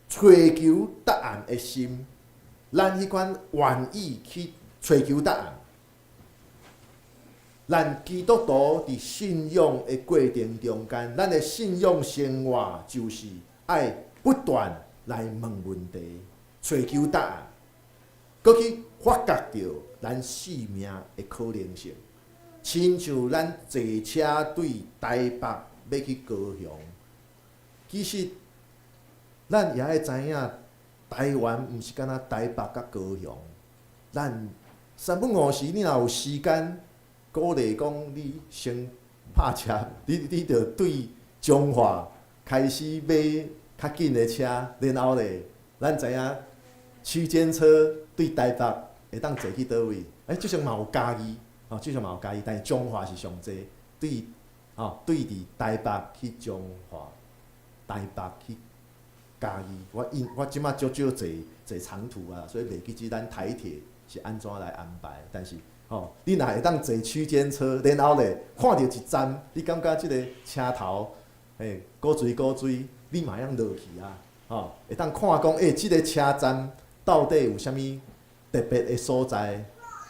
揣求答案的心，咱彼款願意去揣求答案。咱基督徒佇信仰的過程中間，咱的信仰生活就是愛不斷來問問題、揣求答案，閣去發覺著咱生命的可能性。親像咱坐車對台北欲去高雄，其實咱也愛知影，台灣毋是干焦台北佮高雄。咱三不五時，你若有時間，鼓勵講你先拍車，你著對彰化開始買較緊的車，然後咧，咱知影區間車對台北會當坐去佗位？這陣嘛有嘉義，吼，這陣嘛有嘉義，但是彰化是上濟，對，吼，對佇台北去彰化，台北去嘉義。我這馬少少坐坐長途啊，所以袂記得咱台鐵是按怎來安排。但是，吼，你若會當坐區間車，然後咧看著一站，你感覺這个車頭，古錐古錐，你嘛會用落去啊，吼，會當看講，這个車站到底有啥物特別的所在？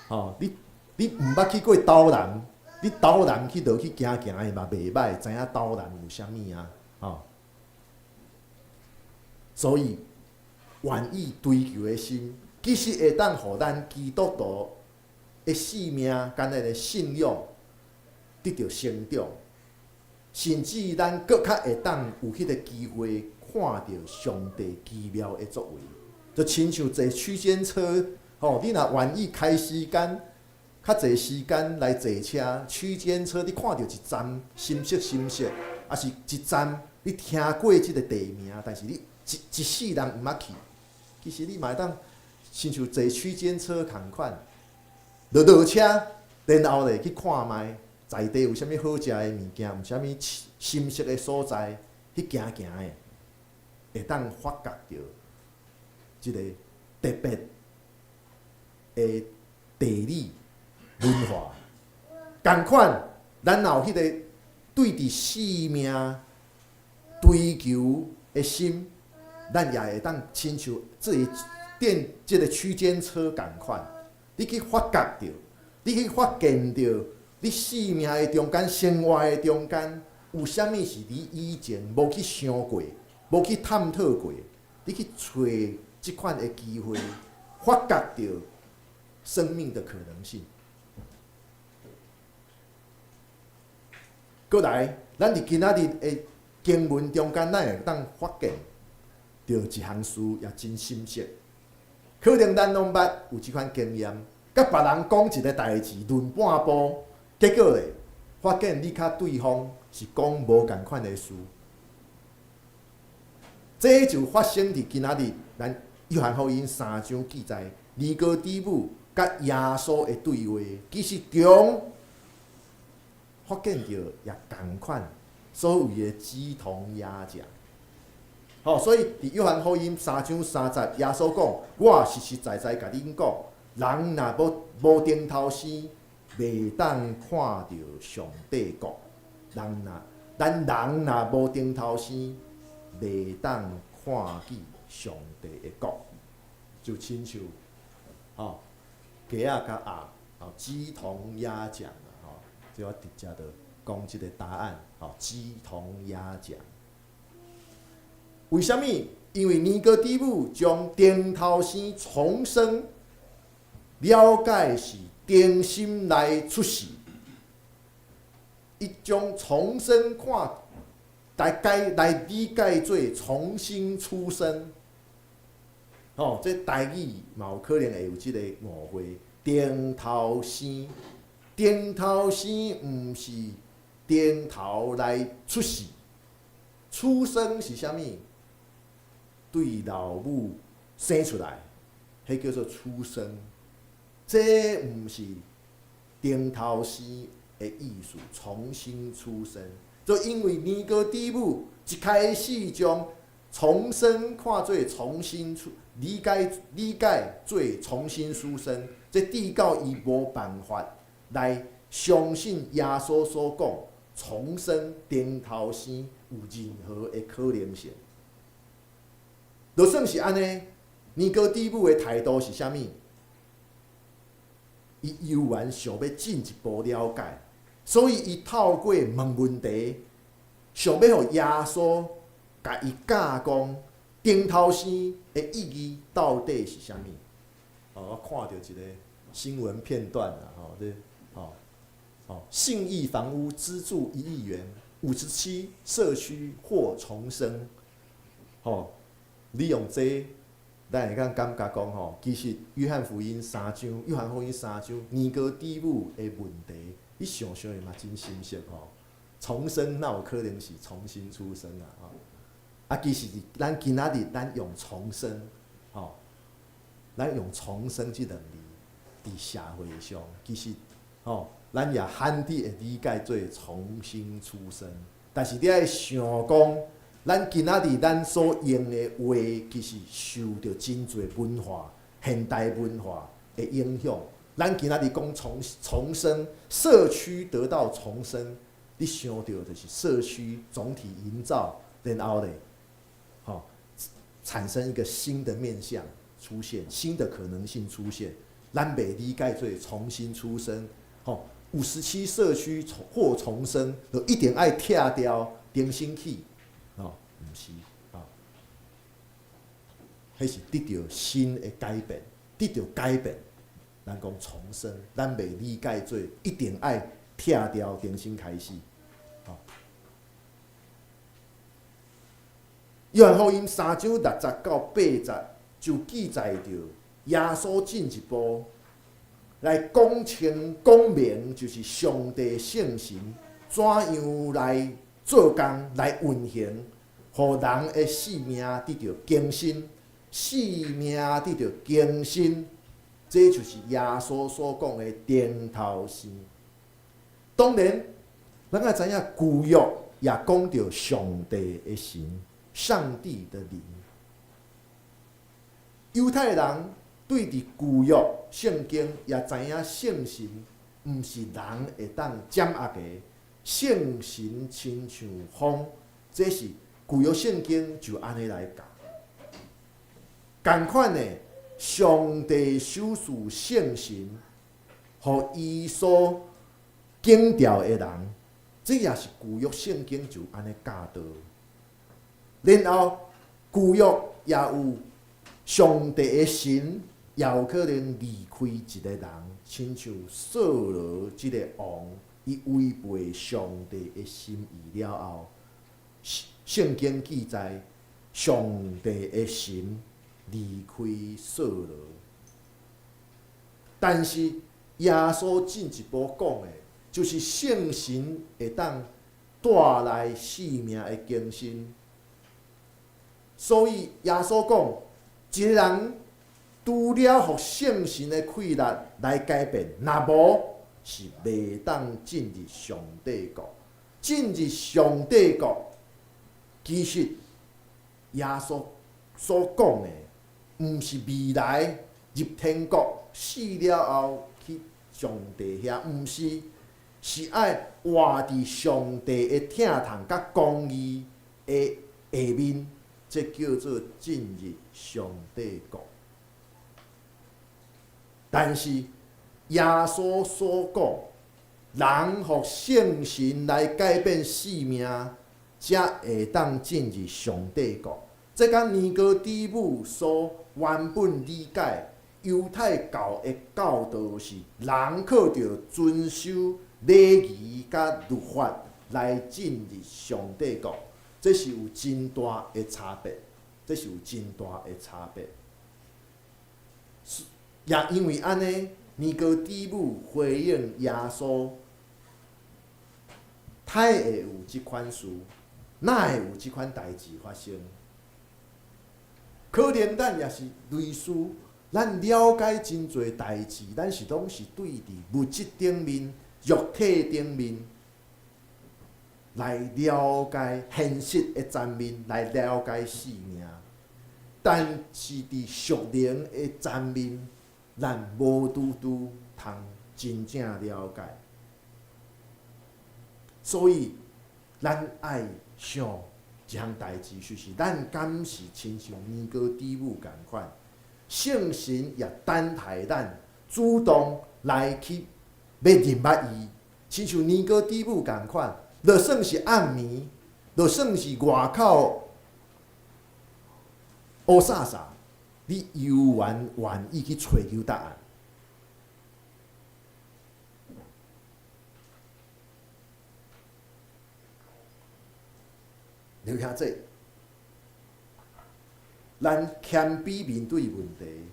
吼，你毋捌去過斗南，你斗南去落去行行的嘛袂䆀，知影斗南有啥物啊？吼，所以願意追求的心，其實會當予咱基督徒的生命，佮咱的信仰得著成長，甚至咱閣較會當有彼个機會看著上帝奇妙的作為，就親像坐區間車，吼，你若願意開時間，較濟時間來坐車，區間車，你看著一站新熟新熟，抑是一站你聽過這个地名，但是你一世人毋捌去，其實你嘛會當親像坐區間車仝款，落落車，然後咧去看覓在地有啥物好食的物件，有啥物新鮮的所在去行行的，會當發覺著這个特別的地理文化。仝款，咱若有彼個對佇生命追求的心，咱也會當親像這个電這个區間車仝款，你去發覺著，你去發現著，你生命的中間、生活的中間，有啥物是你以前無去想過、無去探討過，你去揣這款的機會，發覺著生命的可能性。閣來，咱佇今仔日的經文中間，咱會當發現著一項事也真深切。可能咱攏捌有這款經驗，佮別人講一个代誌，論半步，結果咧，發現你佮對方是講無仝款的事。這就發生佇今仔日咱約翰福音三章記載，尼哥底母佮耶穌的對話，其實中發現著也仝款所謂的雞同鴨講。吼，所以佇約翰福音三章三節，耶穌講：我實實在在共恁講，人若無重頭生，袂當看著上帝國。咱人若無重頭生，袂當看見上帝的國。就親像吼雞仔佮鴨，吼雞同鴨講啊，吼，這我直接就講這个答案，吼，雞同鴨講。為啥物？因為尼哥底母將重頭生重生了解是重新來出世，伊將重生看來解來理解做重新出生。吼，這台語嘛有可能會有這个誤會。重頭生，重頭生毋是重頭來出世，出生是啥物？對老母生出來，彼叫做出生。這毋是重頭生的意思，重新出生。就因為尼哥底母一開始將重生看做重新出，理解理解做重新出生，這致到伊無辦法來相信耶穌所講重生重頭生有任何的可能性。就算是按呢，尼哥底母的態度是啥物？伊猶原想欲進一步了解，所以伊透過問問題，想欲予耶穌共伊教講重頭生的意義到底是啥物？哦，我看著一個新聞片段啦，吼，這吼吼信義房屋資助1億元，57社區獲重生，吼，利用這個，咱會當感覺講吼，其實約翰福音三章，約翰福音三章，尼哥底母的問題，你想想嘛真深邃吼。重生哪有可能是重新出生啊？吼，啊，其實咱今仔日咱用重生，吼，咱用重生這兩字，佇社會上，其實吼，咱也罕得會理解做重新出生。但是你愛想講，咱今仔日咱所用的話，其實受著真濟文化、現代文化的影響。咱今仔日講重重生，社區得到重生，你想著就是社區總體營造，然後咧，吼，產生一個新的面向出現，新的可能性出現。咱袂理解做重新出生，吼，57社區獲重生，就一定愛拆掉，重新起。哦，毋是，哦，彼是得著新的改變，得著改變。咱講重生，咱袂理解做一定愛拆掉，重新開始。哦，約翰福音三章60到80就記載著耶穌進一步來講清講明，就是上帝聖神怎樣來做工來運行，予人的生命得著更新，生命得著更新，這就是耶穌所講的重頭生。當然，咱愛知影舊約也講著上帝的神，上帝的靈。猶太人對佇舊約聖經也知影聖神毋是人會當掌握的，聖神親像風，這是舊約聖經就按呢來教。仝款的，上帝賞賜聖神，予伊所揀召的人，這也是舊約聖經就按呢教導。然後舊約也有上帝的神，也有可能離開一個人，親像掃羅這个王，伊違背上帝的心意了後，聖經記載上帝的神離開掃羅。但是耶穌進一步講的，就是聖神會當帶來生命的更新。所以耶穌講，一個人除了予聖神的氣力來改變，若無是袂當進入上帝國。進入上帝國，其實耶穌所講的，毋是未來入天國死了後去上帝遐，毋是，是愛活佇上帝的疼痛佮公義的下面，這叫做進入上帝國。但是耶穌所講，人予聖神來改變生命，才會當進入上帝國。這佮尼哥底母所原本理解猶太教的教導是，人靠著遵守禮儀佮律法來進入上帝國，這是有真大的差別，這是有真大的差別。也因為按呢，尼哥底母回應耶穌，呔會有這款事，哪會有這款代誌發生？可能咱也是類似，咱了解真濟代誌，咱是攏是對佇物質頂面、肉體頂面來了解現實的層面來了解生命，但是佇屬靈的層面，咱無拄拄通真正了解。所以，咱愛想一項代誌，就是咱敢是親像尼哥底母仝款，聖神也等待咱主動來去欲認捌伊，親像尼哥底母仝款，就算是暗暝，就算是外口烏紗紗，你猶原願意去揣求答案。劉兄弟，咱謙卑面對問題，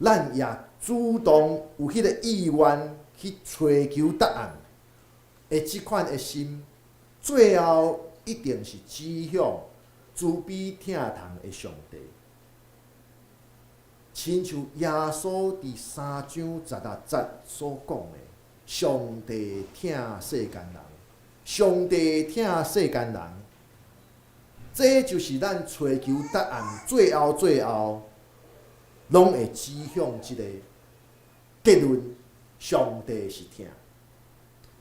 咱也主動有彼個意願去揣求答案的這款的心，最後一定是指向慈悲疼痛的上帝。親像耶穌佇3章16節所講的，上帝疼世間人，上帝疼世間人。這就是咱揣求答案最後最後，攏會指向這個結論：上帝是疼。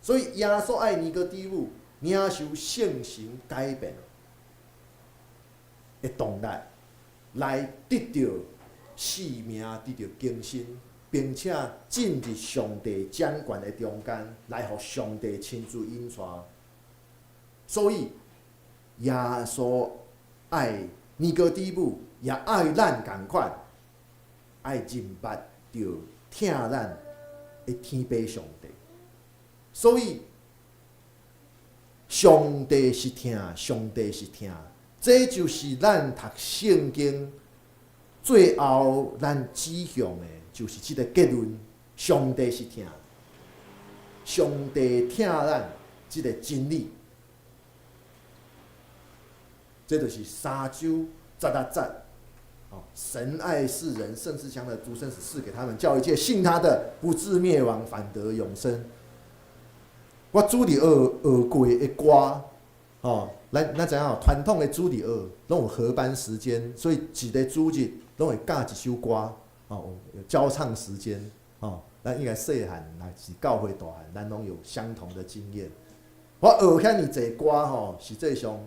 所以耶穌愛尼哥底母領受聖神改變的動力，來得著生命，得著更新，並且進入上帝掌權的中間，來予上帝親自引帶。所以，耶穌愛尼哥底母，也愛咱仝款，愛認捌著疼咱的天父上帝。所以，上帝是疼，上帝是疼，這就是咱讀聖經最後咱指向的，就是這個結論：上帝是疼，上帝疼咱這個真理。這就是3章16節，哦，神愛世人，甚至將他的獨生子賜給他們，叫一切信他的不至滅亡，反得永生。我主日學學過的歌，哦，咱知影哦，傳統的主日學攏有合班時間，所以一个主日攏會教一首歌，哦，有教唱時間，哦，咱應該細漢，若是教會大漢，咱攏有相同的經驗。我學遐爾濟歌吼，實際上。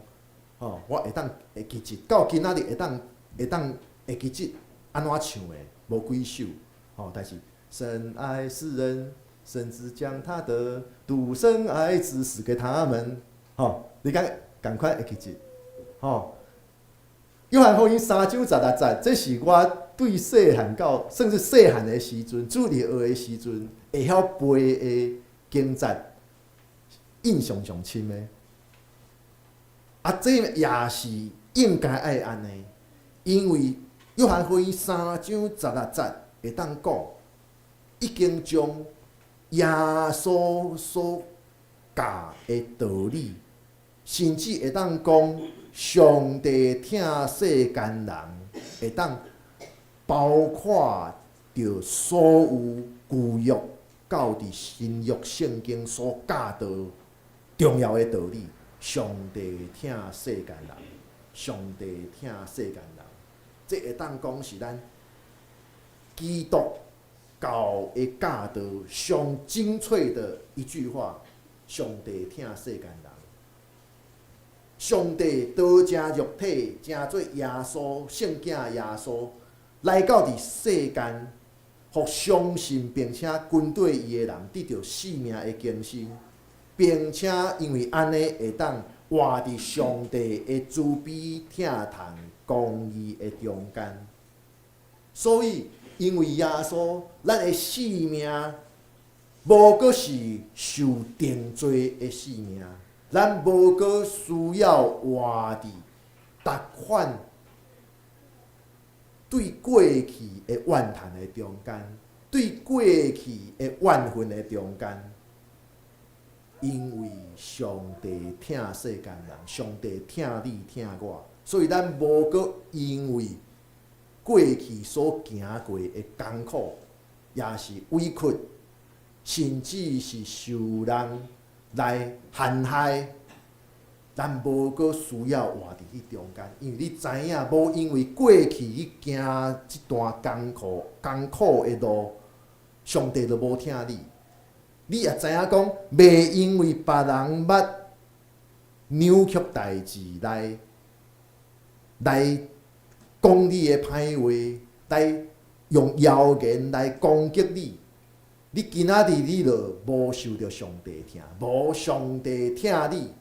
吼，我會當會記得，到今仔日會當會記得按怎唱的，無幾首，吼，但是神愛世人，甚至將他的獨生愛子賜給他們，吼，你敢仝款會記得，吼。約翰福音3章16節，這是我對細漢到甚至細漢的時陣，主日學的時陣會曉背的經節，印象上深的。啊，這也是應該愛按呢，因為約翰福音3章16節會當講，已經將耶穌所教的道理，甚至會當講上帝疼世間人，會當包括著所有舊約到佇新約聖經所教導重要的道理。上帝疼世間人，上帝疼世間人，這會當講是咱基督教的教導上精粹的一句話：上帝疼世間人，上帝道成肉體，成做耶穌，聖子耶穌來到佇世間，予相信並且跟綴伊的人得著生命的更新。並且因為按呢會當活佇上帝的慈悲、疼痛、公義的中間，所以因為耶穌，咱的生命無閣是受定罪的生命，咱無閣需要活佇逐款對過去的怨嘆的中間，對過去的怨恨的中間，因為上帝疼世間人，上帝疼你疼我，所以咱無閣因為過去所行過的艱苦，也是委屈，甚至是受人來陷害，咱無閣需要活佇彼中間，因為你知影，無因為過去去行這段艱苦的路，上帝就無疼你。你也知影講，袂因為別人捌扭曲代誌來講你的歹話，來用謠言來攻擊你，你今仔日你就無受著上帝疼，無上帝疼你，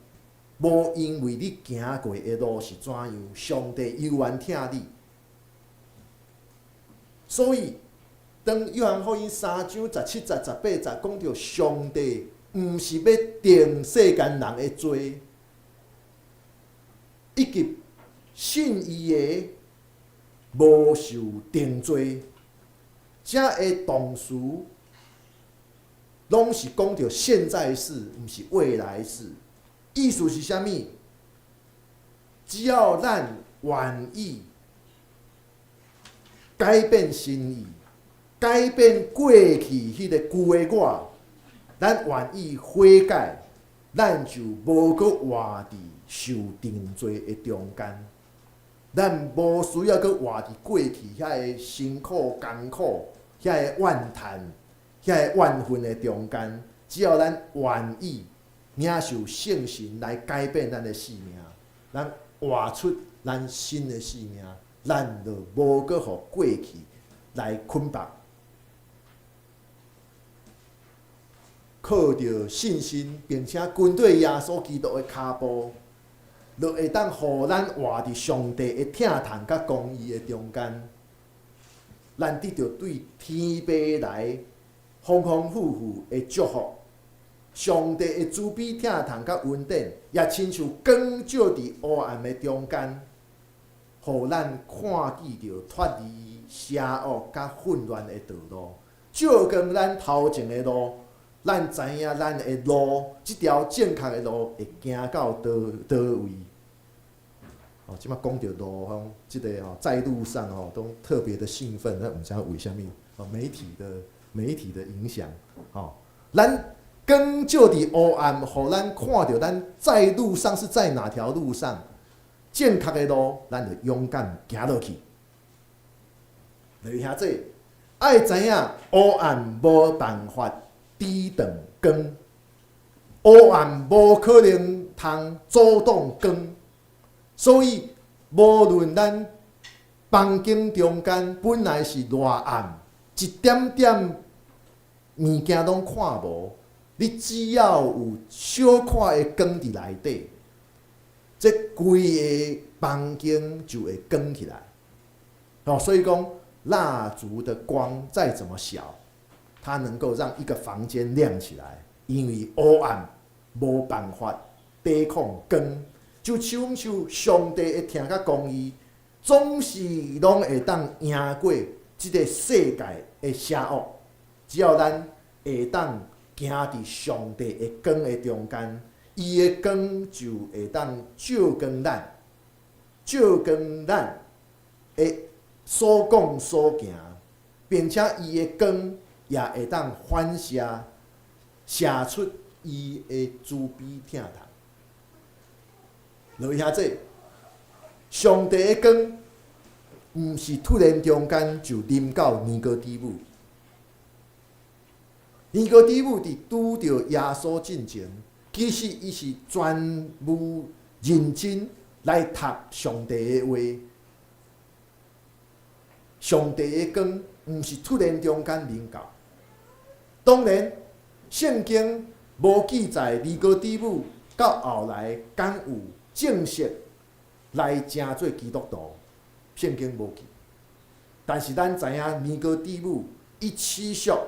無因為你行過的路是怎樣，上帝猶原疼你。所以，當約翰福音3章17節、18節講著上帝毋是欲定世間人的罪，以及信伊的無受定罪，這个動詞攏是講著現在式，毋是未來式。意思是啥物？只要咱願意改變心意，改變過去彼個舊的我，咱願意悔改，咱就無閣活佇受定罪的中間。咱無需要閣活佇過去遐个辛苦艱苦、遐个怨嘆、遐個怨恨的中間。只要咱願意領受聖神來改變咱的生命，咱活出咱新的生命，咱就無閣予過去來捆綁。靠著信心，並且跟綴耶穌基督的跤步，就會當予咱活佇上帝的疼痛佮公義的中間。咱得著對天父來豐豐富富的祝福，上帝的慈悲疼痛佮恩典，也親像光照佇黑暗的中間，予咱看見著脫離邪惡佮混亂的道路，照光咱頭前的路。咱知影咱的路，這條正確的路會行到佗佗位。哦，這擺講著路吼，這个吼在路上吼都特別的興奮，咱毋知影為啥物？哦，媒體的影響，吼，咱光照佇黑暗，予咱看著咱在路上是在哪條路上，正確的路，咱就勇敢行落去。來兄弟，愛知影黑暗無辦法抵擋光，黑暗無可能通阻擋光，所以無論咱房間中間本來是偌暗，一點點物件攏看無，你只要有小可的光佇內底，這規个房間就會光起來。哦，所以講蠟燭的光再怎麼小，它能夠讓一個房間亮起來，因為黑暗無辦法抵抗光，就親像上帝的疼佮公義，總是攏會當贏過這個世界的邪惡。只要咱會當行佇上帝的光的中間，伊的光就會當照光咱，照光咱的所講所行，並且伊的光也會當反射，射出伊的慈悲疼痛。落兄弟，上帝的光毋是突然中間就臨到尼哥底母。尼哥底母佇拄著耶穌進前，其實伊是全無認真來讀上帝的話。上帝的光毋是突然中間臨到。當然，聖經無記載尼哥底母到後來敢有正式來成做基督徒，聖經無記。但是咱知影尼哥底母伊持續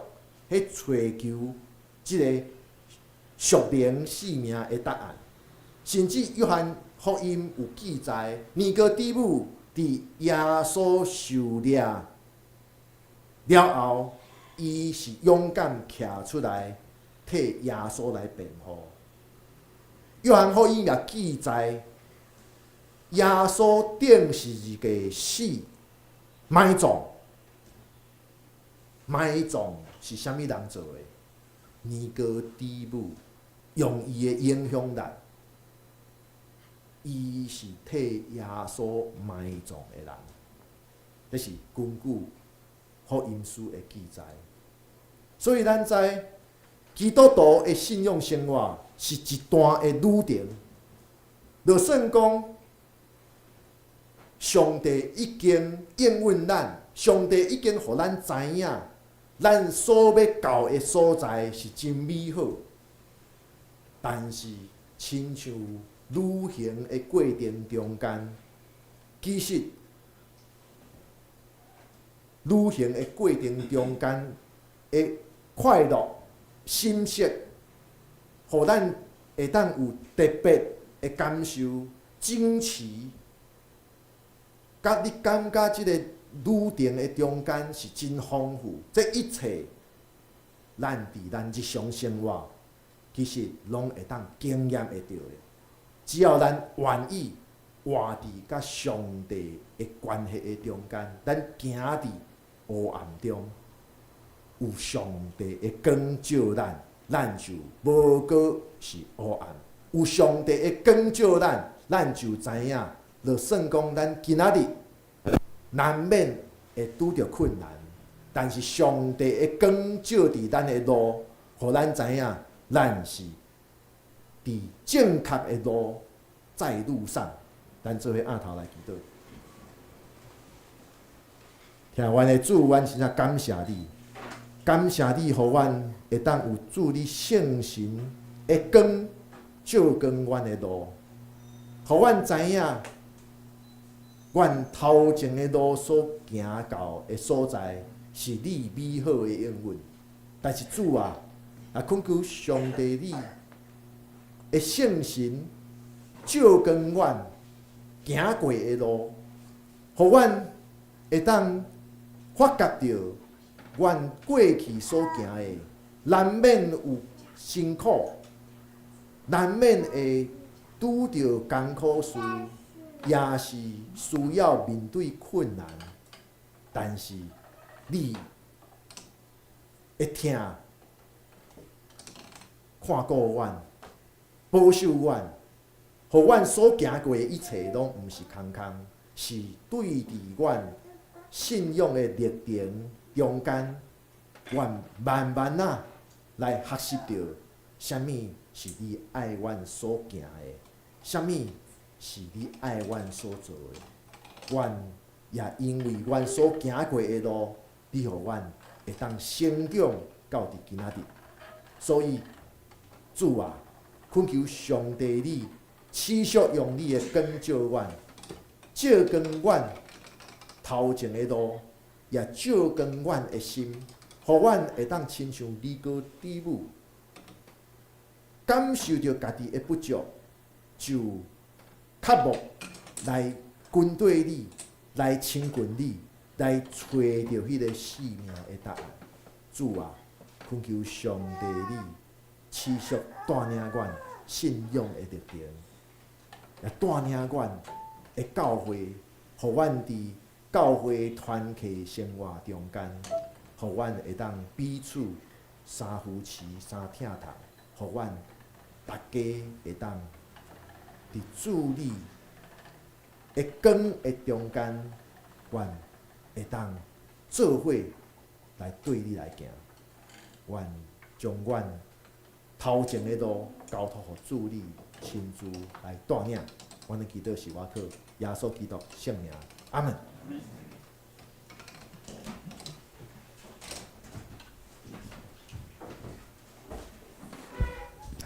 去揣求這个屬靈生命的答案，甚至約翰福音有記載，尼哥底母佇耶穌受掠了後，伊是勇敢徛出來替耶穌來辯護。約翰福音也記載，耶穌釘十字架死埋葬，埋葬是啥物人做的？尼哥底母用伊的影響力，伊是替耶穌埋葬的人，這是根據福音書的記載。所以咱知基督徒的信仰生活是一段的旅程。就算講上帝已經應允咱，上帝已經予咱知影，咱所欲到的所在是真美好。但是，親像旅行的過程中間，其實旅行的過程中間的快樂、心色，予咱會當有特別的感受、支持，佮你感覺這個旅程的中間是真豐富。這一切，咱佇咱日常生活，其實攏會當經驗會著的。只要咱願意活佇佮上帝的關係的中間，咱行佇黑暗中，有上帝的光照咱，咱就無閣是黑暗；有上帝的光照咱，咱就知影，就算講咱今仔日難免會拄著困難，但是上帝的光照佇咱的路，予咱知影，咱是佇正確的路在路上。咱做伙徛頭來祈禱。疼阮的主，阮真正感謝你，感謝你，予阮會當有主你聖神的光照光阮的路，予阮知影，阮頭前的路所行到的所在是你美好的應允。但是主啊，啊，懇求上帝你的聖神照光阮行過的路，予阮會當發覺著，阮過去所行的，難免有辛苦，難免會拄著艱苦事，也是需要面對困難。但是你會疼，看顧阮，保守阮，予阮所行過的一切攏毋是空空，是對佇阮信仰的歷程中間，阮慢慢仔來學習著，啥物是你愛阮所行的，啥物是你愛阮所做的。阮也因為阮所行過的路，你予阮會當成長到佇今仔日。所以，主啊，懇求上帝你持續用你的光照阮，照光阮頭前的路，也照光阮的心，予阮會當親像尼哥底母，感受著家己的不足，就渴慕來跟綴你，來親近你，來揣著彼個生命的答案。主啊，懇求上帝你持續帶領阮信仰的歷程，也帶領阮的教會，予阮佇教會團契生活中間，予阮會當彼此相扶持、相疼痛，予阮逐家會當佇主你的光的中間，阮會當做伙來對你來行。阮將阮頭前的路交託予主你親自來帶領。阮的祈禱是我靠耶穌基督聖名，阿門。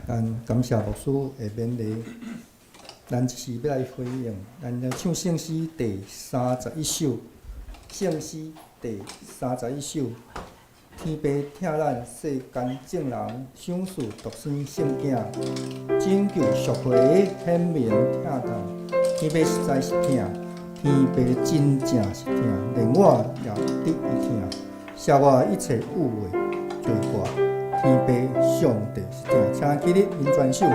咱感謝牧師的勉勵，咱這時欲來回應，咱來唱聖詩第三十一首，聖詩第三十一首，天父疼咱世間眾人，賞賜獨生聖囝，拯救贖回顯明疼痛，天父實在是疼，疼天父真正是疼，連我也得伊疼，赦我一切有的罪過。天父上帝是疼，請起立，啉全首。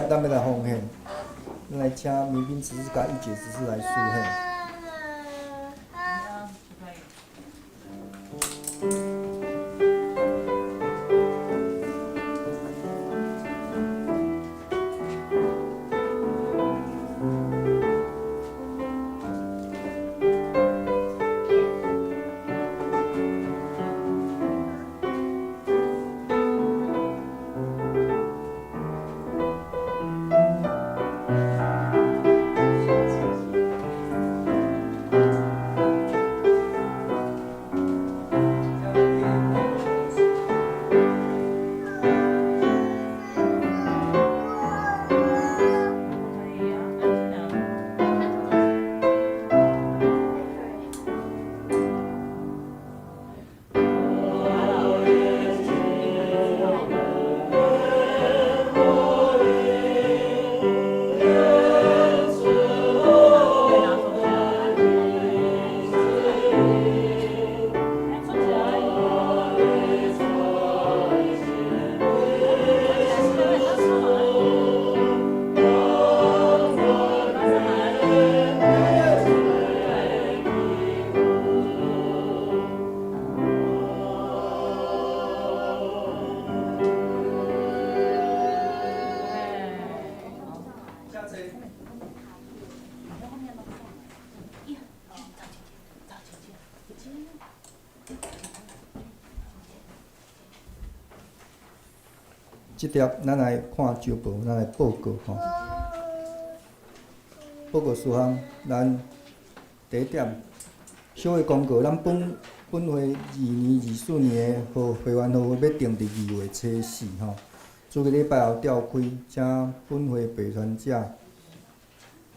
咱欲來奉獻，咱來請民兵執事佮一姐執事來書獻。這帖咱來看週報，咱來報告吼。報告事項，咱第一點，小會公告，咱本本會2024年的會會員號欲定佇2月初4吼。主日禮拜後召開，請本會備選者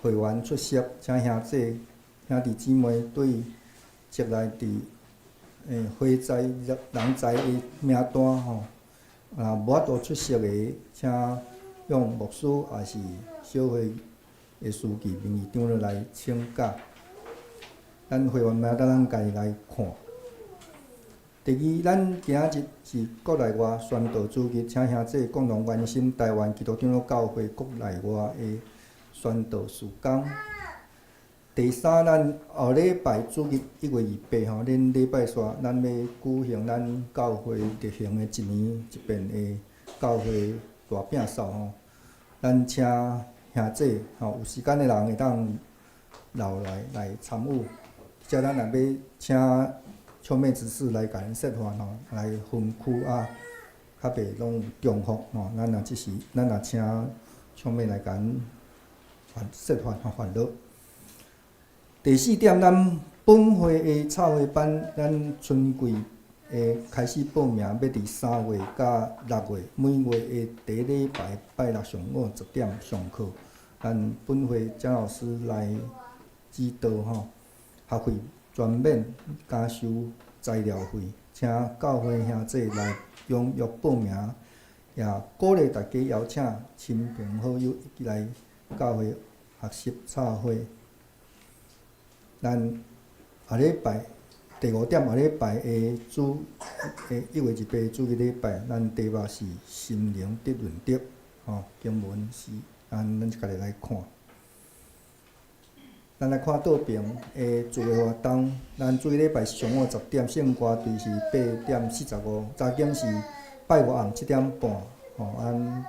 會員出席，請兄弟兄弟姊妹對籍內佇火災人災的名單吼，若無法度出席的，請用牧師抑是小會的書記名義長老來請假。咱會員名單咱家己來看。第二，咱今仔日是國內外宣道主日，請兄弟共同關心台灣基督長老教會國內外的宣道事工。第三，咱後禮拜主日1月28吼，恁禮拜煞，咱欲舉行咱教會例行的一年一遍的教會大摒掃吼。咱請兄弟吼有時間的人會當留來來參與。遮咱也欲請秋妹執事來共咱說法吼，來分區啊，較袂攏有重複吼。咱若這時，咱若請秋妹來共咱說法吼，煩惱。第四點，咱本會的插花班，咱春季的開始報名，欲佇3月佮6月，每月的第一禮拜拜六上午10點上課。咱本會張老師來指導吼，學費全免，加收材料費，請教會兄弟來踴躍報名，也鼓勵大家邀請親朋好友一起來教會學習插花。咱下禮拜第五點，下禮拜的主的1月28主日禮拜，咱題目是心靈的潤澤，吼，經文是，咱家己來看。咱來看道平的聚會活動，咱主日禮拜是上午10點，聖歌隊是8點45，查經是拜五暗7點半，吼，咱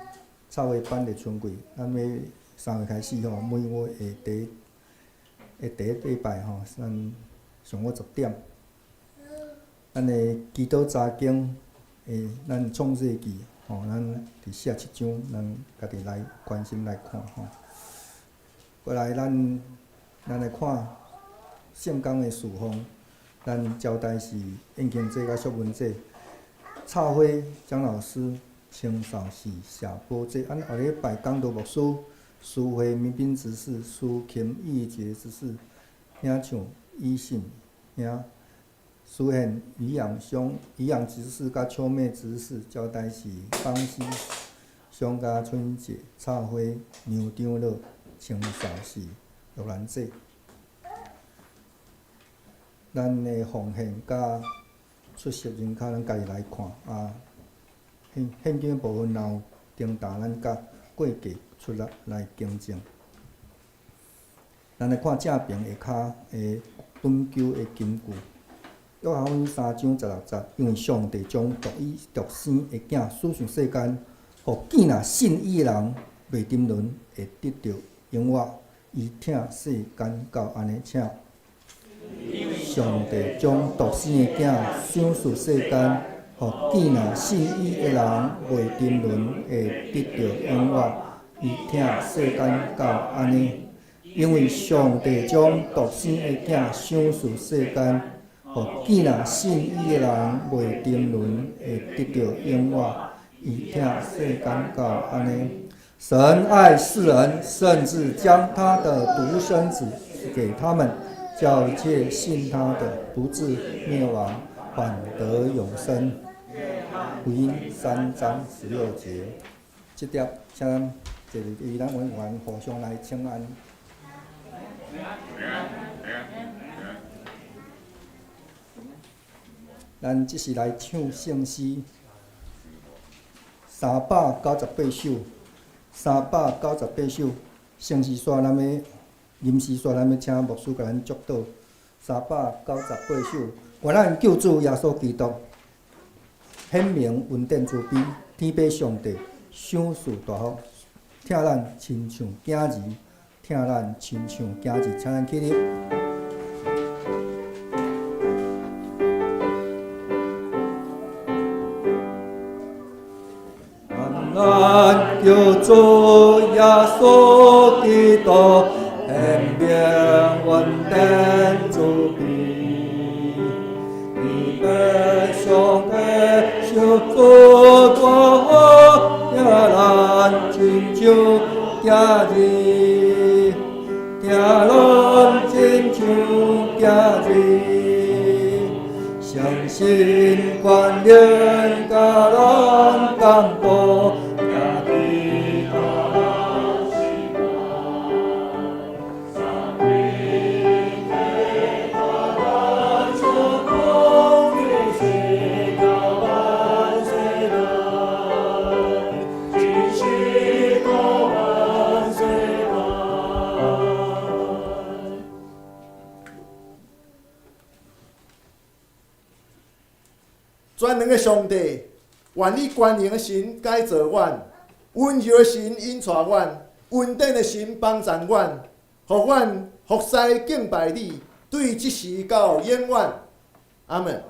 插花班佇春季，咱欲3月開始吼，每月的第一禮拜吼，咱上午10點，咱的祈禱查經的，咱創世記吼，咱佇47章，咱家己來關心來看吼。過來，咱來看聖工的事奉，咱招待是燕青姐佮淑文姐，插花張老師，清掃是謝寶姐。咱後禮拜講道牧師。蘇慧民兵執事、蘇琴義傑執事、兄唱以信兄、蘇憲余養兄、余養執事佮秋妹執事，招待是邦西兄佮春姐、插花杨長老、清掃是玉蘭姐。咱的奉獻佮出席人口，咱家己來看啊。現現金部分若有重擔，咱佮過價出來來更正。咱來看正爿下跤的本舊的金句，約翰福音3章16節，因為上帝將獨一獨生的囝賜上世間，予見若信伊的人袂沉淪，會得著永活。伊疼世間到按呢，請上帝將獨生的囝賞賜世間，予見若信伊的人袂沉淪，會得著永活。伊疼世間到按呢，因為上帝將獨生的囝賞賜世間，予見若信伊的人袂沉淪，會得著永活。伊疼世間到按呢，神愛世人，甚至將他的獨生子給他們，叫一切信他的不至滅亡，反得永生。福音3章16節，這帖請坐佇咱委員互相來請安。咱這是來唱聖詩398首，398首聖詩煞咱欲吟詩煞咱欲請牧師共咱祝禱。398首，願咱救主耶穌基督顯明恩典慈悲，天父上帝賞賜大福，疼咱親像囝兒，疼咱親像囝兒，請咱起立。願咱救主耶穌基督顯明恩典慈悲，伊被上帝受做大好，疼咱親像囝兒，疼咱親像囝兒，相信權能佮咱同步，行佇咱時代。咱主講到萬世代，直到萬世代。全能的上帝，願你權能的神改造阮，溫柔的神引帶阮，恩典的神幫助阮，予阮服侍敬拜你，對這時到永遠。阿門。